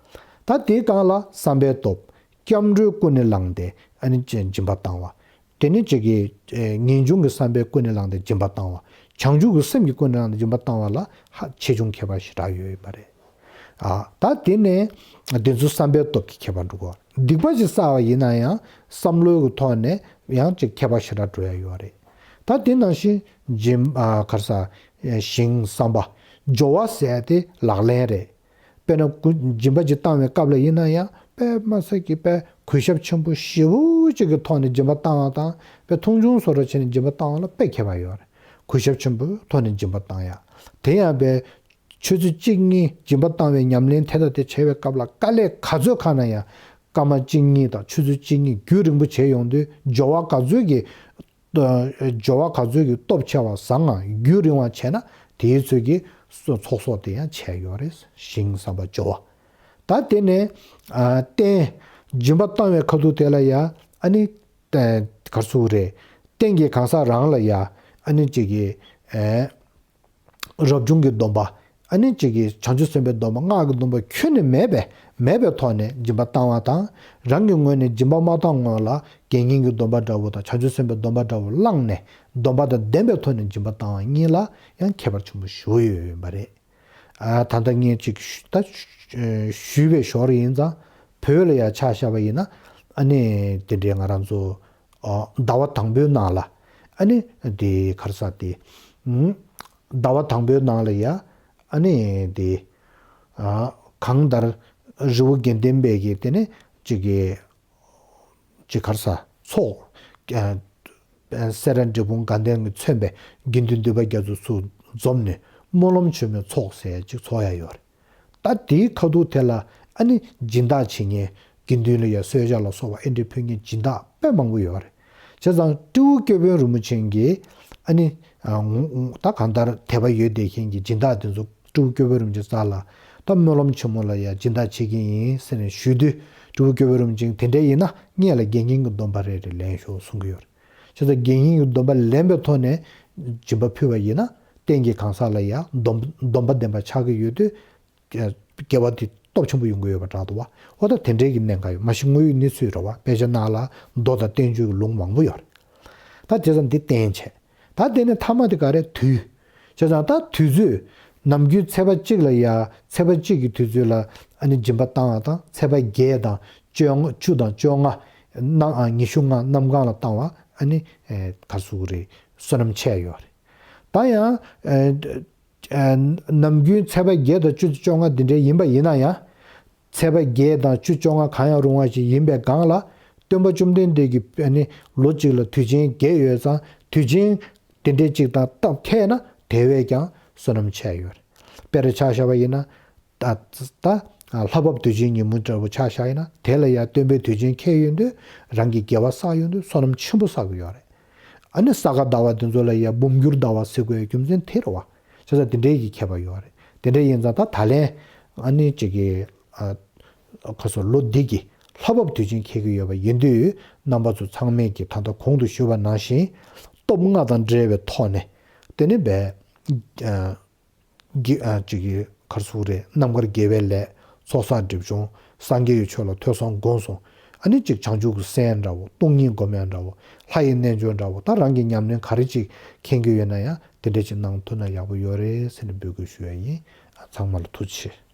ད་དེའི་སྒང་ལ་བསམ་པའི་སྟོབས། སྐྱབས་འགྲོས་ཀུན་ནས་བསླངས་ཏེ་ཨ་ནི་སྦྱིན་པ་བཏང་བ། དེ་ནི་ཅིག་གི་ངེས་འབྱུང་གི་བསམ་པས་ཀུན་ནས་བསླངས་ཏེ་སྦྱིན་པ་བཏང་བ། བྱང་ཆུབ་ཀྱི་སེམས་ཀྱིས་ཀུན་ནས་བསླངས་ཏེ་སྦྱིན་པ་བཏང་བ་ལ་ཧ་ཆེ་ཆུང་ཁྱད་པར་ཞེ་དྲག་ཡོད་ཡོད་པ་རེད། ཨ་ད་དེ་ནས་དེ་ཚོ་བསམ་པའི་སྟོབས་ཀྱི་ཁྱད་པར་འགྲོ་གོ། སྡིག་པ་ཞིག་བསགས་པ་ཡིན་ན་ཡང་བསམ་བློའི་གི་ཐོག་ནས་ཡང་ཅིག་ཁྱད་པར་ཞེ་དྲག་འགྲོ་ཡ་ཡོད་རེད། ད་དེ་ནང་བཞིན་སྦྱིན་ཨ་ག་རེ་ཟ། ཞིང་བསམ་པ། སྦྱོར་བ་ཟེར་ཡ་དེ་ལག་ལེན་རེད། དཔེར་ན་སྦྱིན་པ་ཅིག་བཏང་བའི་སྐབས་ལ་ཡིན་ན་ཡང་དཔེ་མ་སྲིད་ཀྱི་དཔེ་གུས་ཞབས་ཆེན་པོ་ཞེ་པོ་ཅིག་གི་ཐོག་ནས་སྦྱིན་པ་བཏང་བ་དང་དཔེ་མཐོང་ཆུང་བཟོ་འདྲ་བྱས་ནས་སྦྱིན་པ་བཏང་བ་ལ་དཔེ་ཁྱད་པར་ཡོད་རེད། གུས་ཞབས་ཆེན་པོའི་ཐོག་ནས་སྦྱིན་པ་བཏང་ཡ། དེ་ཡང་དཔེ་ཆུ་ཚོད་གཅིག་གཉིས་སྦྱིན་པ་བཏང་བའི་ཉམས་ལེན་དེ་དང་དེ་བྱས་པའི་སྐབས་ལ་དཀའ་ལས་ག་ཚོད་ཁག་ན་ཡང་སྐར་མ་གཅིག་གཉིས་དང་ཆུ་ཚོད་གཅིག་གཉིས་རྒྱུན་རིང་པོ་བྱས་ཡོང་དུས་སྦྱོར་བ་ག་ཚོད་ཀྱི་སྦྱོར་བ་ག་ཚོད་ཀྱི་སྟོབས་ཆེ་བ་བཟང་ངམ་རྒྱུན་རིང་བ་བྱས་ན་དེའི་ཚོད་ཀྱི་ཚོགས་གསོག་དེ་ཡང་བྱས་ཡོད་རེད། ཞིང་བསམ་པ་སྦྱོར་བ། ད་དེ་ནས་རྟེན་སྦྱིན་པ་བཏང་བའི་ཁ་ཐུག་དེ་ལ་ཡ་ཨ་ནི་ག་རེ་ཟེར་དགོས་རེད། རྟེན་གྱི་གང་ཟག་རང་ལ་ཡ་ཨ་ནི་གཅིག་གི་རབ་བྱུང་གི་སྡོམ་པ། ཨ་ནི་གཅིག་གིས་བྱང་ཆུབ་སེམས་དཔའི་སྡོམ་པ་སྔགས་ཀྱི་སྡོམ་པ་ཁྱོན་ནས་མེད་པའི་མེད་པའི་ཐོག་ནས་སྦྱིན་པ་བཏང་བ་དང་། རང་གི་ངོས་ནས་སྦྱིན་པ་མ་བཏང་སྔོན་ལ་དགེ་བསྙེན་གྱི་སྡོམ་པ་འདྲ་བོ་དང་བྱང་ཆུབ་སེམས་དཔའི་སྡོམ་པ་འདྲ་བོ་བླངས་ནས་སྡོམ་པ་དང་ལྡན་པའི་ཐོག་ནས་སྦྱིན་པ་བཏང་བ་གཉིས་ལ་ཡང་ཁྱད་པར་ཆེན་པོ་ཞེ་པོ་ཡོད་ཡོད་པ་རེད། ཨ་ད་ལྟ་ངས་ཅིག་ཞུ་ད་ཞུས་པའི་ཞོར་ཡིན་ཙང་བོད་ལ་ཡང་ཆ་བཞག་པ་ཡིན་ན་ཨ་ནི་དེ་འདྲའི་ང་རང་ཚོ་ཟླ་བ་དང་པོའི་ནང་ལ་ཨ་ནི་དེ་ག་རེ་ཟེར་དེ། ཟླ་བ་དང་པོའི་ནང་ལ་ཡ་ཨ་ནི་དེ་གང་ལྟར་རི་བོ་དགེ་ལྡན་པའི་གི་དེ་ནི་ཅིག་གི་ཅིག་ག་རེ་ཟེར་ཚོགས་སེ་ར་འབྲས་སྤུངས་དགའ་ལྡན་གྱིས་མཚོན་པའི་དགེ་འདུན་འདུས་པ་རྒྱ་མཚོ་ཚུར་འཛོམས་ནས་སྨོན་ལམ་ཆེན་མོའི་ཚོགས་ཟེར་ཅིག་ཚོགས་ཡ་ཡོད་རེད། ད་དེའི་ཁ་ཐུག་དེ་ལ་ཨ་ནི་སྦྱིན་བདག་བྱེད་མཁན་དགེ་འདུན་ལ་ཡ་གསོལ་ཇ་ལ་སོགས་པ་ཨེ་འདྲའི་ཕུལ་མཁན་སྦྱིན་བདག་དཔེ་མང་པོ་ཡོད་རེད། བྱས་ཙང་སྤྲེའུ་སྐྱོབ་དཔོན་རིན་པོ་ཆེ་གིས་ཨ་ནི་ད་གང་ལྟར་དད་པ་ཡོད་བསྡད་མཁན་གྱི་སྦྱིན་བདག་དེ་ཚོ་སྤྲེའུ་སྐྱོབ་དཔོན་རིན་པོ་ཆེ་རྩ་ལ་ད་སྨོན་ལམ་ཆེན་མོ་ལ་ཡ་སྦྱིན་བདག་བྱེད་ཀྱི་ཡིན་ཟེར་ནས་ཞུས་དུས་སྤྲེའུ་སྐྱོབ་དཔོན་རིན་པོ་ཆེ་དེ་འདྲ་ཡིན་ན་ངེད་ལ་དགེ་བསྙེན་གྱི་སྡོམ་པ་རེ་རེ་ལེན་ཤོག་གསུང་གི་ཡོད་རེད། བྱས་ཙང་དགེ་བསྙེན་གྱི་སྡོམ་པ་ལེན་པའི་ཐོག་ནས་སྦྱིན་པ་ཕུལ་བ་ཡིན་ན་རྟེན་གྱི་གང་ཟག་ལ་ཡང་སྡོམ་སྡོམ་པ་ལྡན་པ་ཆགས་ཀྱི་ཡོད་དུས། དགེ་བ་དེ་སྟོབས་ཆེན་པོ་ཡོང་གི་ཡོད་པ་འདྲ་འདུག་བ། འོ་ད་དེ་འདྲའི་གི་གནད་འགག་ཡོད། མ་གཞི་དངོས་ཡོད་གནས་ཚུལ་རེད་བ། དཔེ་ཆ་ནང་ལ་མདོ་དང་བསྟན་བཅོས་ཀྱི་ལུང་མང་པོ་ཡོད་རེད། ད་དེ་ཙམ་འདི་བསྟན་བྱས། ད་དེ་ནས་མཐའ་མ་དེ་ག་རེ་དུས། བྱས་ཙང་ད་དུས་ཚོད། ནམ་རྒྱུན་ཚེས་པ་གཅིག་ལ་ཡ་ཚེས་པ་གཅིག་གི་དུས་ཚོད་ལ་ཨ་ནི་སྦྱིན་པ་བཏང་བ་དང་ཚེས་པ་བརྒྱད་དང་བཅོ་ལྔ་བཅུ་དང་བཅོ་ལྔ་གནམ་ཨ་ཉི་ཤུ་ལྔ་གནམ་གང་ལ་བཏང་བ་ཨ་ནི་ག་ཟུག་རེད། བསོད་ནམས་ཆེ་ཡོད་རེད། ད་ཡང་། ནམ་རྒྱུན་ཚེས་པ་བརྒྱད་དང་བཅུ་བཅོ་ལྔ་འདི་འདྲའི་ཡིན་པ་ཡིན་ན་ཡང་། ཚེས་པ་བརྒྱད་དང་བཅུ་བཅོ་ལྔ་གང་ཡང་རུང་བ་ཞིག་ཡིན་པའི་སྒང་ལ། སྟོན་པ་བཅོམ་ལྡན་འདས་ཀྱི་ཨ་ནི་ལོ་གཅིག་ལ་དུས་ཆེན་བརྒྱད་ཡོད་ཙང་དུས་ཆེན་དེ་འདྲའི་གཅིག་དང་སྟབས་འཁེལ་ན་དེ་བས་ཀྱང་བསོད་ནམས་ཆེ་ཡོད་རེད། དཔེར་ཆ་བཞག་པ་ཡིན་ན། ད་ད་ལྷ་བབས་དུས་ཆེན་ཉིན་མོ་འདྲ་བོ་ཆ་བཞག་ཡིན་ན་དེ་ལ་ཡང་སྟོན་པའི་དུས་ཆེན་འཁེལ་ཡོང་དུས་རང་གི་དགེ་བ་བསགས་ཡོང་དུས་བསོད་ནམས་ཆེན་པོ་བསགས་ཀྱི་ཡོད་རེད། ཨ་ནི་ས་ག་ཟླ་བ་དེ་ཚོ་ལ་ཡ་འབུམ་འགྱུར་ཟླ་བ་ཟེར་དགོས་རྒྱུ་མཚན་དེ་རེད་བ། བྱས་ཙང་དེ་འདྲའི་གི་ཁྱད་པར་ཡོད་རེད། དེ་འདྲ་ཡིན་ཙང་ད་ད་ལན་ཨ་ནི་ཅིག་གི་ཨ་ཁ་སོ་ལོ་འདི་གི་ལྷ་བབས་དུས་ཆེན་འཁེལ་གི་ཡོད་པ་ཡིན་དུས་རྣམ་པ་ཚོ་ཚང་མས་ཀྱི་ད་ལྟ་གོང་དུ་ཞུས་པ་ནང་བཞིན་སྟོབས་ལྔ་དང་འབྲེལ་བའི་ཐོག་ནས་དེ་ནི་བས་ཨ། དགེ་ཨ་ཅིག་གི་ག་རེ་ཟེར་དགོས་རེད། རྣམ་དཀར་དགེ་བའི་ལས། ཚོགས་བསགས་སྒྲིབ་སྦྱོང་། སངས་རྒྱས་ཀྱི་ཆོས་ལ་ཐོས་བསམ་སྒོམ་གསུམ། ཨ་ནི་ཅིག་བྱང་ཆུབ་ཀྱི་སེམས་འདྲ་བོ། སྟོང་ཉིད་སྒོམ་ཡག་འདྲ་བོ། ལྷ་ཡི་རྣལ་འབྱོར་འདྲ་བོ། ད་རང་གི་ཉམས་ལེན་ག་རེ་ཅིག་མཁྱེན་གྱི་ཡོད་ན་ཡང་དེ་འདྲ་ཅིག་གནང་ཐུབ་ན་ཡག་པོ་ཡོད་རེད་ཟེར་ནས་འབོད་སྐུལ་ཞུ་ཡ་ཡིན། ཚང་མ་ལ་ཐུགས་རྗེ་ཆེ།